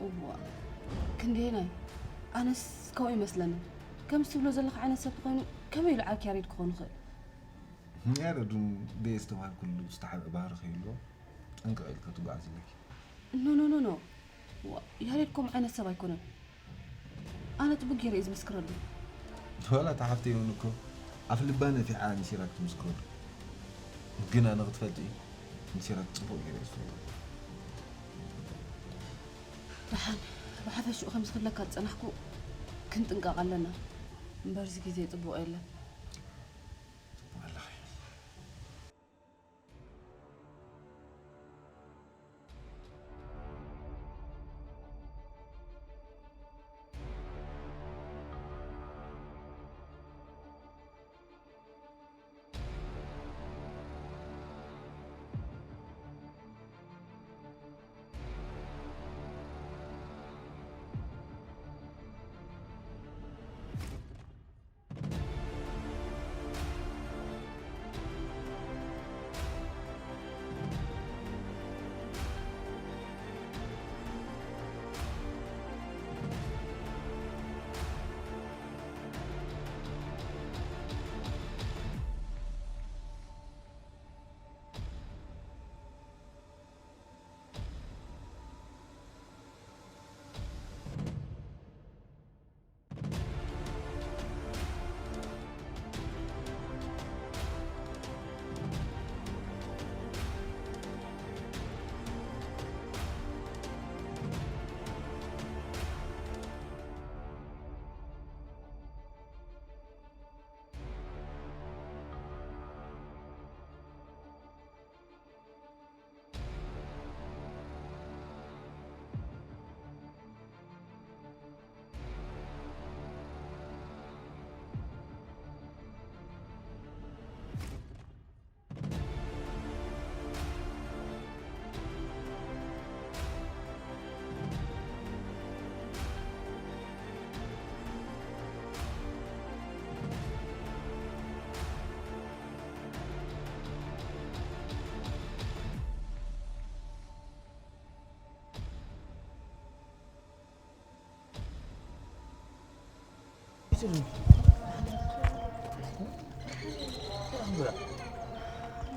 እዋ ክንደየናይ ኣነስ ከምኡ ይመስለኒ። ከምዚ ትብሎ ዘለኻ ዓይነት ሰብ ተኾይኑ ከመይ ኢሉ ዓርኪ ያሬድ ክኾን ይኽእል? ያሬድ እውን ደየ ዝተባህልኩሉ ዝተሓብአ ባህሪ ከይህልዎ ጥንቅቕ ኢልኪ ክትጓዓዚ ኣለኪ። ኖ ኖ ኖ ኖ ያሬድ ከምኡ ዓይነት ሰብ ኣይኮነን። ኣነ ጽቡቅ ገይረ እየ ዝምስክረሉ። ዋላ እታ ሓፍተይ እውን እኮ ኣፍ ልባ ነፊሓ ንሲራክ ትምስክረሉ። ግን ኣነ ክትፈልጢ ንሲራክ ጽቡቅ ገይረ እየ ዝፈልጦ። ደሓን ብሓፈሽኡ ከምዚ ክብለካ ዝጸናሕኩ ክንጥንቀቕ ኣለና። እምበርዚ ግዜ ጽቡቕ የለን። ጽቡቕ ኣለኺ።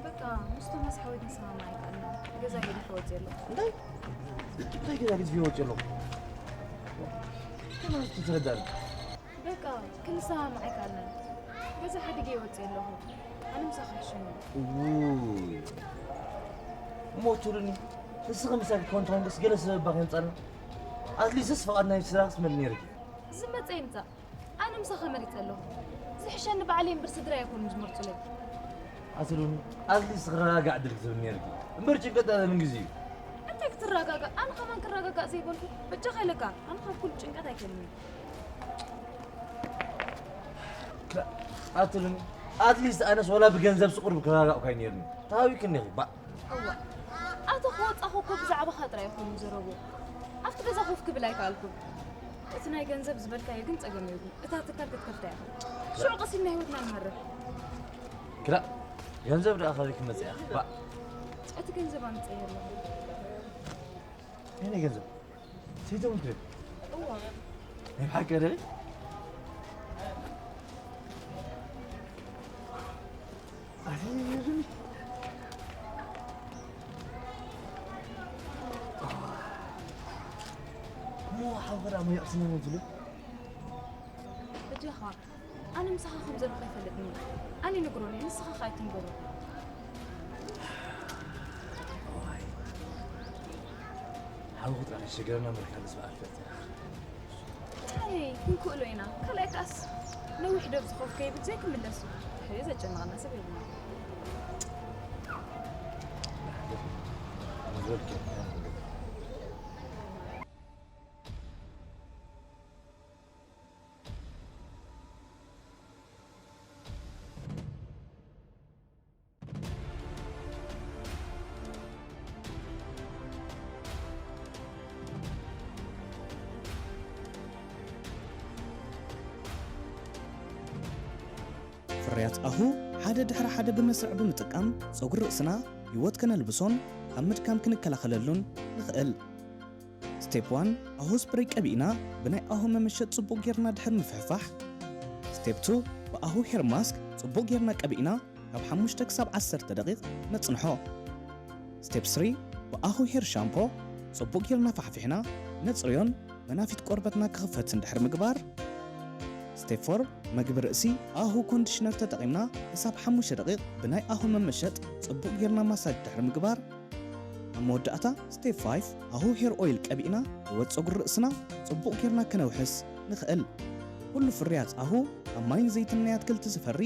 በቃ ምስ ቶማስ ሓወይ ክንሰማማዕ ኣይከኣልና። ገዛ ገዲፈ ወፅየ ኣለኹ። እንታይ? እንታይ ገዛ ገዲፈ ወፅየ ኣለኹ? ከመይ ትረዳኒ? በቃ ክንሰማማዕ ኣይከኣልናን። ገዛ ሓዲገ ወፅየ ኣለኹ። ኣነ ምሳኺ ይሕሸኒ። ውይ። እሞ ትብሉኒ ንስኺ ምሳኺ ኮንትሮንግስ ገለ ሰበብ ባኺ የምፃልና። ኣትሊስትስ ፍቓድ ናይ ስራክስ መን ነይርኪ? ዝመፀ ይምፃእ። ኣነ ምሳኺ መሪፀ ኣለኹ። ዝሕሸኒ ባዕለይ እምበር ስድራይ ኣይኮኑን ዝመርፁለይ። ኣትሉኒ ኣትሊስት ክረጋጋዕ ድል ክትብል ነይርኪ እምበር ጭንቀት ኣበምን ግዜ እዩ። እንታይ ክትረጋጋእ ኣነ ከማን ክረጋጋእ ዘይበልኩ በጃኻ ኢለካ ኣነ ካብ ኩሉ ጭንቀት ኣይከልምን። ኣትሉኒ ኣትሊስት ኣነስ ወላ ብገንዘብ ስቁር ክረጋጋእኳይ ነይርኒ ተሃዊክኒ ኢኺ ባእ። እዋ ኣቶ ክወፃኹ እኮ ብዛዕባኻ ጥራይ ይኾኑ ዘረቡ ኣብቲ ገዛ ኮፍ ክብል ኣይከኣልኩን። እቲ ናይ ገንዘብ ዝበልካዮ ግን ጸገም የብሉን። እታ ትካል ክትከፍታ ኢኻ። ሽዑ ቀስ ኢልና ህይወትና ንመርሕ። ክላእ ገንዘብ ደኣ ካበይ ክመጽእ እያ? ባእ። እቲ ገንዘብ ኣምፅእ ኣለኹ። ናይ ገንዘብ ሰይተሙት ዶ? እዋ ናይ ብሓቂ ደ? ኣትገርሚ። እሞ ሓወራ ሞ የቕስኒ ዝብል በጃኻ ኣነ ምሳኻ ከም ዘለኹ ኣይፈልጥን እየ። ኣነ ይነግሮ ነይ ንስኻ ኸዓ ኣይትንገሮ። ሓዊ ጥራሕ ይሸገረና ምርካብ ዝበኣል ፈጥ እንታይ ክንክእሎ ኢና። ካልኣይ ከኣስ ነዊሕ ደብ ዝኸፍ ከይብል ዘይክምለስ እዩ። ሕዚ ዘጨንቐና ሰብ የብልና። ዝበልክ ፍርያት ኣሁ ሓደ ድሕሪ ሓደ ብመስርዕ ብምጥቃም ጸጉሪ ርእስና ህይወት ከነልብሶን ካብ ምድካም ክንከላኸለሉን ንኽእል። ስቴፕ ዋን ኣሁ ስፕሬይ ቀቢእና ብናይ ኣሁ መመሸጥ ጽቡቕ ጌርና ድሕር ምፍሕፋሕ። ስቴፕ ቱ ብኣሁ ሄር ማስክ ጽቡቕ ጌርና ቀቢእና ካብ ሓሙሽተ ክሳብ ዓሰርተ ደቂቕ ነጽንሖ። ስቴፕ ስሪ ብኣሁ ሄር ሻምፖ ጽቡቕ ጌርና ፋሕፊሕና ነጽርዮን መናፊት ቆርበትና ክኽፈትን ድሕር ምግባር። ስቴፕ ፎር መግቢ ርእሲ ኣሁ ኮንዲሽነር ተጠቒምና ክሳብ ሓሙሽተ ደቂቕ ብናይ ኣሁ መመሸጥ ጽቡቕ ጌርና ማሳጅ ድሕሪ ምግባር። ኣብ መወዳእታ ስቴፕ ፋይፍ ኣሁ ሄር ኦይል ቀቢእና ህይወት ጸጉሪ ርእስና ጽቡቕ ጌርና ከነውሕስ ንኽእል። ኩሉ ፍርያት ኣሁ ካብ ማይን ዘይትን ናይ ኣትክልቲ ዝፈሪ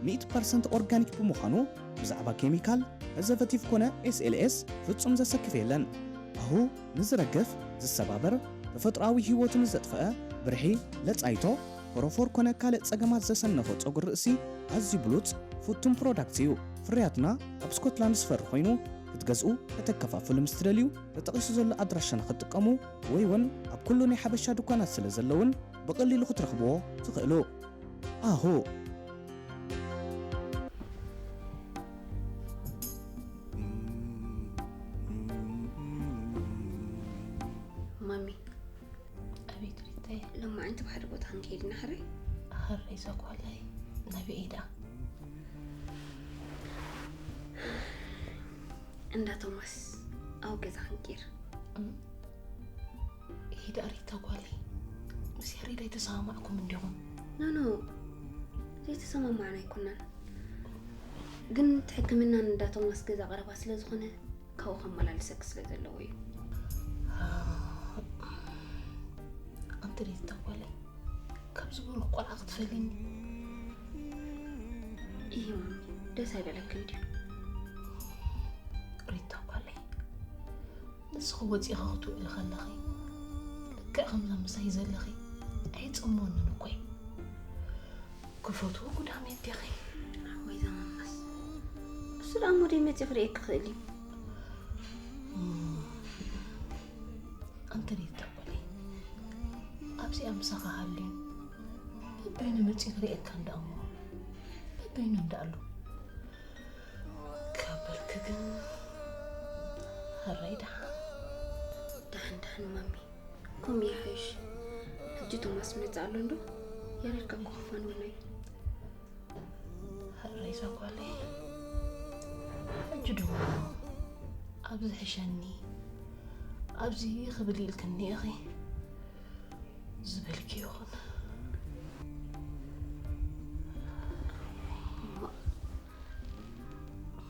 ሚእቲ ፐርሰንት ኦርጋኒክ ብምዃኑ ብዛዕባ ኬሚካል፣ ፕሪዘርቨቲቭ ኮነ ኤስኤልኤስ ፍጹም ዘሰክፍ የለን። ኣሁ ንዝረግፍ፣ ዝሰባበር፣ ተፈጥሮኣዊ ህይወቱ ንዘጥፈአ ብርሒ፣ ለጻይቶ፣ ፎሮፎር ኮነ ካልእ ጸገማት ዘሰነፎ ጸጉሪ ርእሲ ኣዝዩ ብሉጽ ፍቱን ፕሮዳክት እዩ። ፍርያትና ኣብ ስኮትላንድ ዝፈሪ ኮይኑ ክትገዝኡ ከተከፋፍሉ ምስ ትደልዩ ተጠቒሱ ዘሎ ኣድራሻና ክትጥቀሙ ወይ እውን ኣብ ኩሉ ናይ ሓበሻ ድኳናት ስለ ዘለውን ብቐሊሉ ክትረኽብዎ ትኽእሉ። ኣሁ። ማሚ ኣቤት ሪተይ። ሎማዓንቲ ብሓደ ቦታ ክንከይድ ኢና ሕራይ? ሕራይ ዛጓለይ ናበይ ኢዳ? እንዳ ቶማስ ኣብ ገዛ ክንቂር። ኢዳ ሪታ ጓለይ፣ ምስ ያሬድ ኣይተሰማማዕኩም እንዲኹም? ኖኖ ዘይተሰማማዕና ኣይኮናን፣ ግን እቲ ሕክምና ንዳ ቶማስ ገዛ ቀረባ ስለ ዝኾነ ካብኡ ከመላልሰኪ ስለ ዘለዎ እዩ። ኣንቲ ሪታ ጓለይ፣ ካብዚ ብሩኽ ቆልዓ ክትፈልኒ? እሂ ማሚ፣ ደስ ኣይበለክን ድዩ? ሪታ ጓለይ፣ ንስኺ ወፂኺ ክትውዕሊ ከለኺ ልክዕ ከምዛ ምሳይ ዘለኺ ኣይፀምወንን እኮ እዩ። ክፈትዎ ጉዳመይ እንዲኺ። ወይ ዘመማስ፣ እሱ ደኣ እሞ ደይ መፂኡ ክርእየኪ ክኽእል እዩ። ኣንቲ ሪታ ጓለይ፣ ኣብዚኣ ምሳኻ ሃልዩ በበይኑ መፂኡ ክርእየካ እንዳ እሞ በበይኑ እንዳ ኣሎ ካብ በልኪ ግን፣ ሕራይ ደሓን። ደሓን ደሓን ማሚ፣ ከምኡ ይሓይሽ። ሕጂ ቶማስ ይመጽእ ኣሎ እንዶ፣ ያሬድ ካብ ክኸፋን ወላ እዩ። ሕራይ ዛጓለይ፣ ሕጂ ደሞ ኣብዚ ሕሸኒ፣ ኣብዚ ክብል ኢልክኒ ኢኺ። ዝበልኪ ይኹን።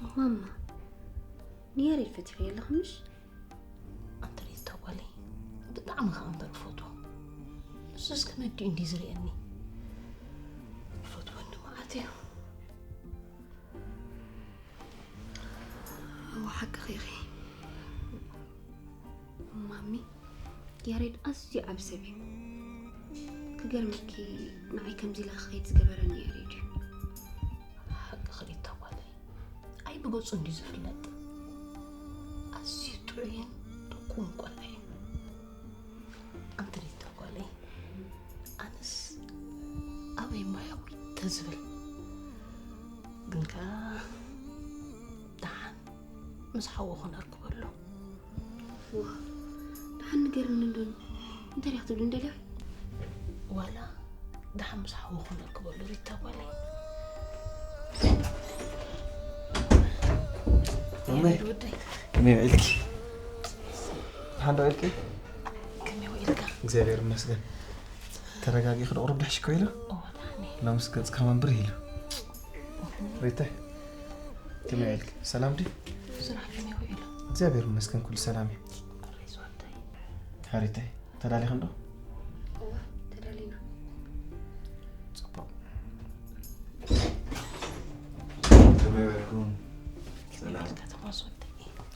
ማማ፣ ንያሬድ ፈቲኺ ኣለኺ ምሽ? ኣንቲ ሪታ ጓለይ፣ ብጣዕሚ ከኣ እምበር እፈትዎ። ንሱስ ከመይ ኣዲኡ እንድዩ ዝርእየኒ? ይፈትወኒ መዓት እዩ። እወ፣ ሓቅኺ ኢኺ ማሚ። ያሬድ ኣዝዩ ዓቢ ሰብ እዩ። ክገርመኪ፣ ንዓይ ከምዚ ኢለ ክኸይድ ዝገበረኒ ያሬድ እዩ። ሓቅኺ ሪታ ጓለይ፣ ኣይ ብገጹ እንድዩ ዝፍለጥ። ኣዝዩ ጥዑይን ድኩውን ቆልዓ እዩ። ኣንቲ ሪታ ጓለይ፣ ኣነስ ኣበይ እሞ ሕውይ ተዝብል። ግን ከኣ ደሓን ምስ ሓወኹ ነርክበሉ። ዋ፣ ደሓን ንገርኒ እንዶ። እንታይ ዲያ ክትብሊ እንደልያ? ዋላ ደሓን ምስ ሓወኹ ነርክበሉ ሪታ ጓለይ። እመይ። ያሬድ ወደይ። ከመይ ውዒልኪ? ደሓን ዶ ውዒልኪ? ከመይ ውዒልካ? እግዚኣብሔር ይመስገን። ተረጋጊ ክዶ ቁሩብ ድሕሽ ኮይሉ? ኦ፣ ደሓን እየ። ሎምስ ገጽካ መንብር ኢሉ። ሪታ፣ ከመይ ውዒልኪ? ሰላም ዲ? ስራሕ ከመይ ውዒሉ? እግዚኣብሔር ይመስገን ኩሉ ሰላም እዩ። ሪታ፣ ተዳሊኽን ዶ? እወ፣ ተዳሊና። ጽቡቕ። ከመይ ውዒልኩም? ሰላም።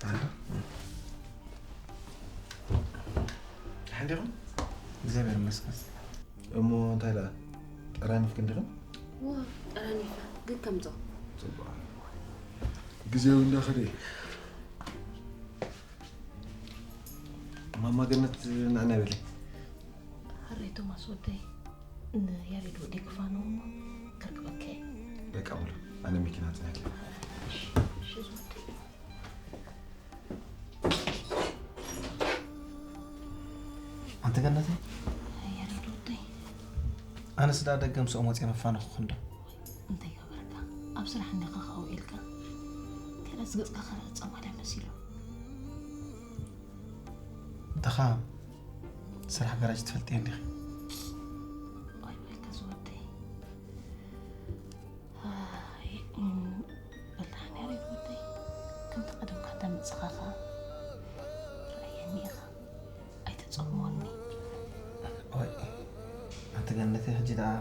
ኣንዶ? ደሓን ዲኹም? እግዚኣብሔር ይመስገን። እሞ እንታይ ደኣ? ጠራኒፍክን ዲኽን? እወ፣ ጠራኒፈ። ግን ከምዞ። ጽቡቕ። ግዜ እውን እንዳኸደ እዩ። ማማ ገነት ንዕና በሊ። ሃረይ ቶማስ ወደይ፣ ንያሬድ ወደይ ክፋነው እሞ ከርክበካ እየ። በቃ በሉ፣ ኣነ መኪና ጽናኪ። እሺ፣ እሺ ዝወደይ። ኣንቲ ገነተይ፣ ያሬድ ወደይ። ኣነስ ደኣ ደገ ምስኦም ወፅየ መፋነኹ ክንዶ። እንታይ ገበርካ? ኣብ ስራሕ እንዲኻ ከኣ ውዒልካ። ገለስ ገጽካ ኸረኣ ጸማልያ መሲሉ። ድኻ ስራሕ ገራጅ ትፈልጥዮ እንዲኺ? ዋይ ዋይ፣ ከዚ ወደይ። ኣይ፣ እም፣ በል ደሓን ያሬድ ወደይ። ከምቲ ቀደምካ እንዳ መጽኻ ኸኣ ረኣየኒ ኢኻ። ኣይተጸምወኒ። ኦይ፣ ኣንቲ ገነተይ፣ ሕጂ ደኣ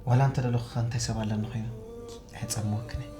ዋላ እንተ ደለኹ እንታይ ሰብ ኣለኒ ኮይኑ? ኣይጸምወክን እየ።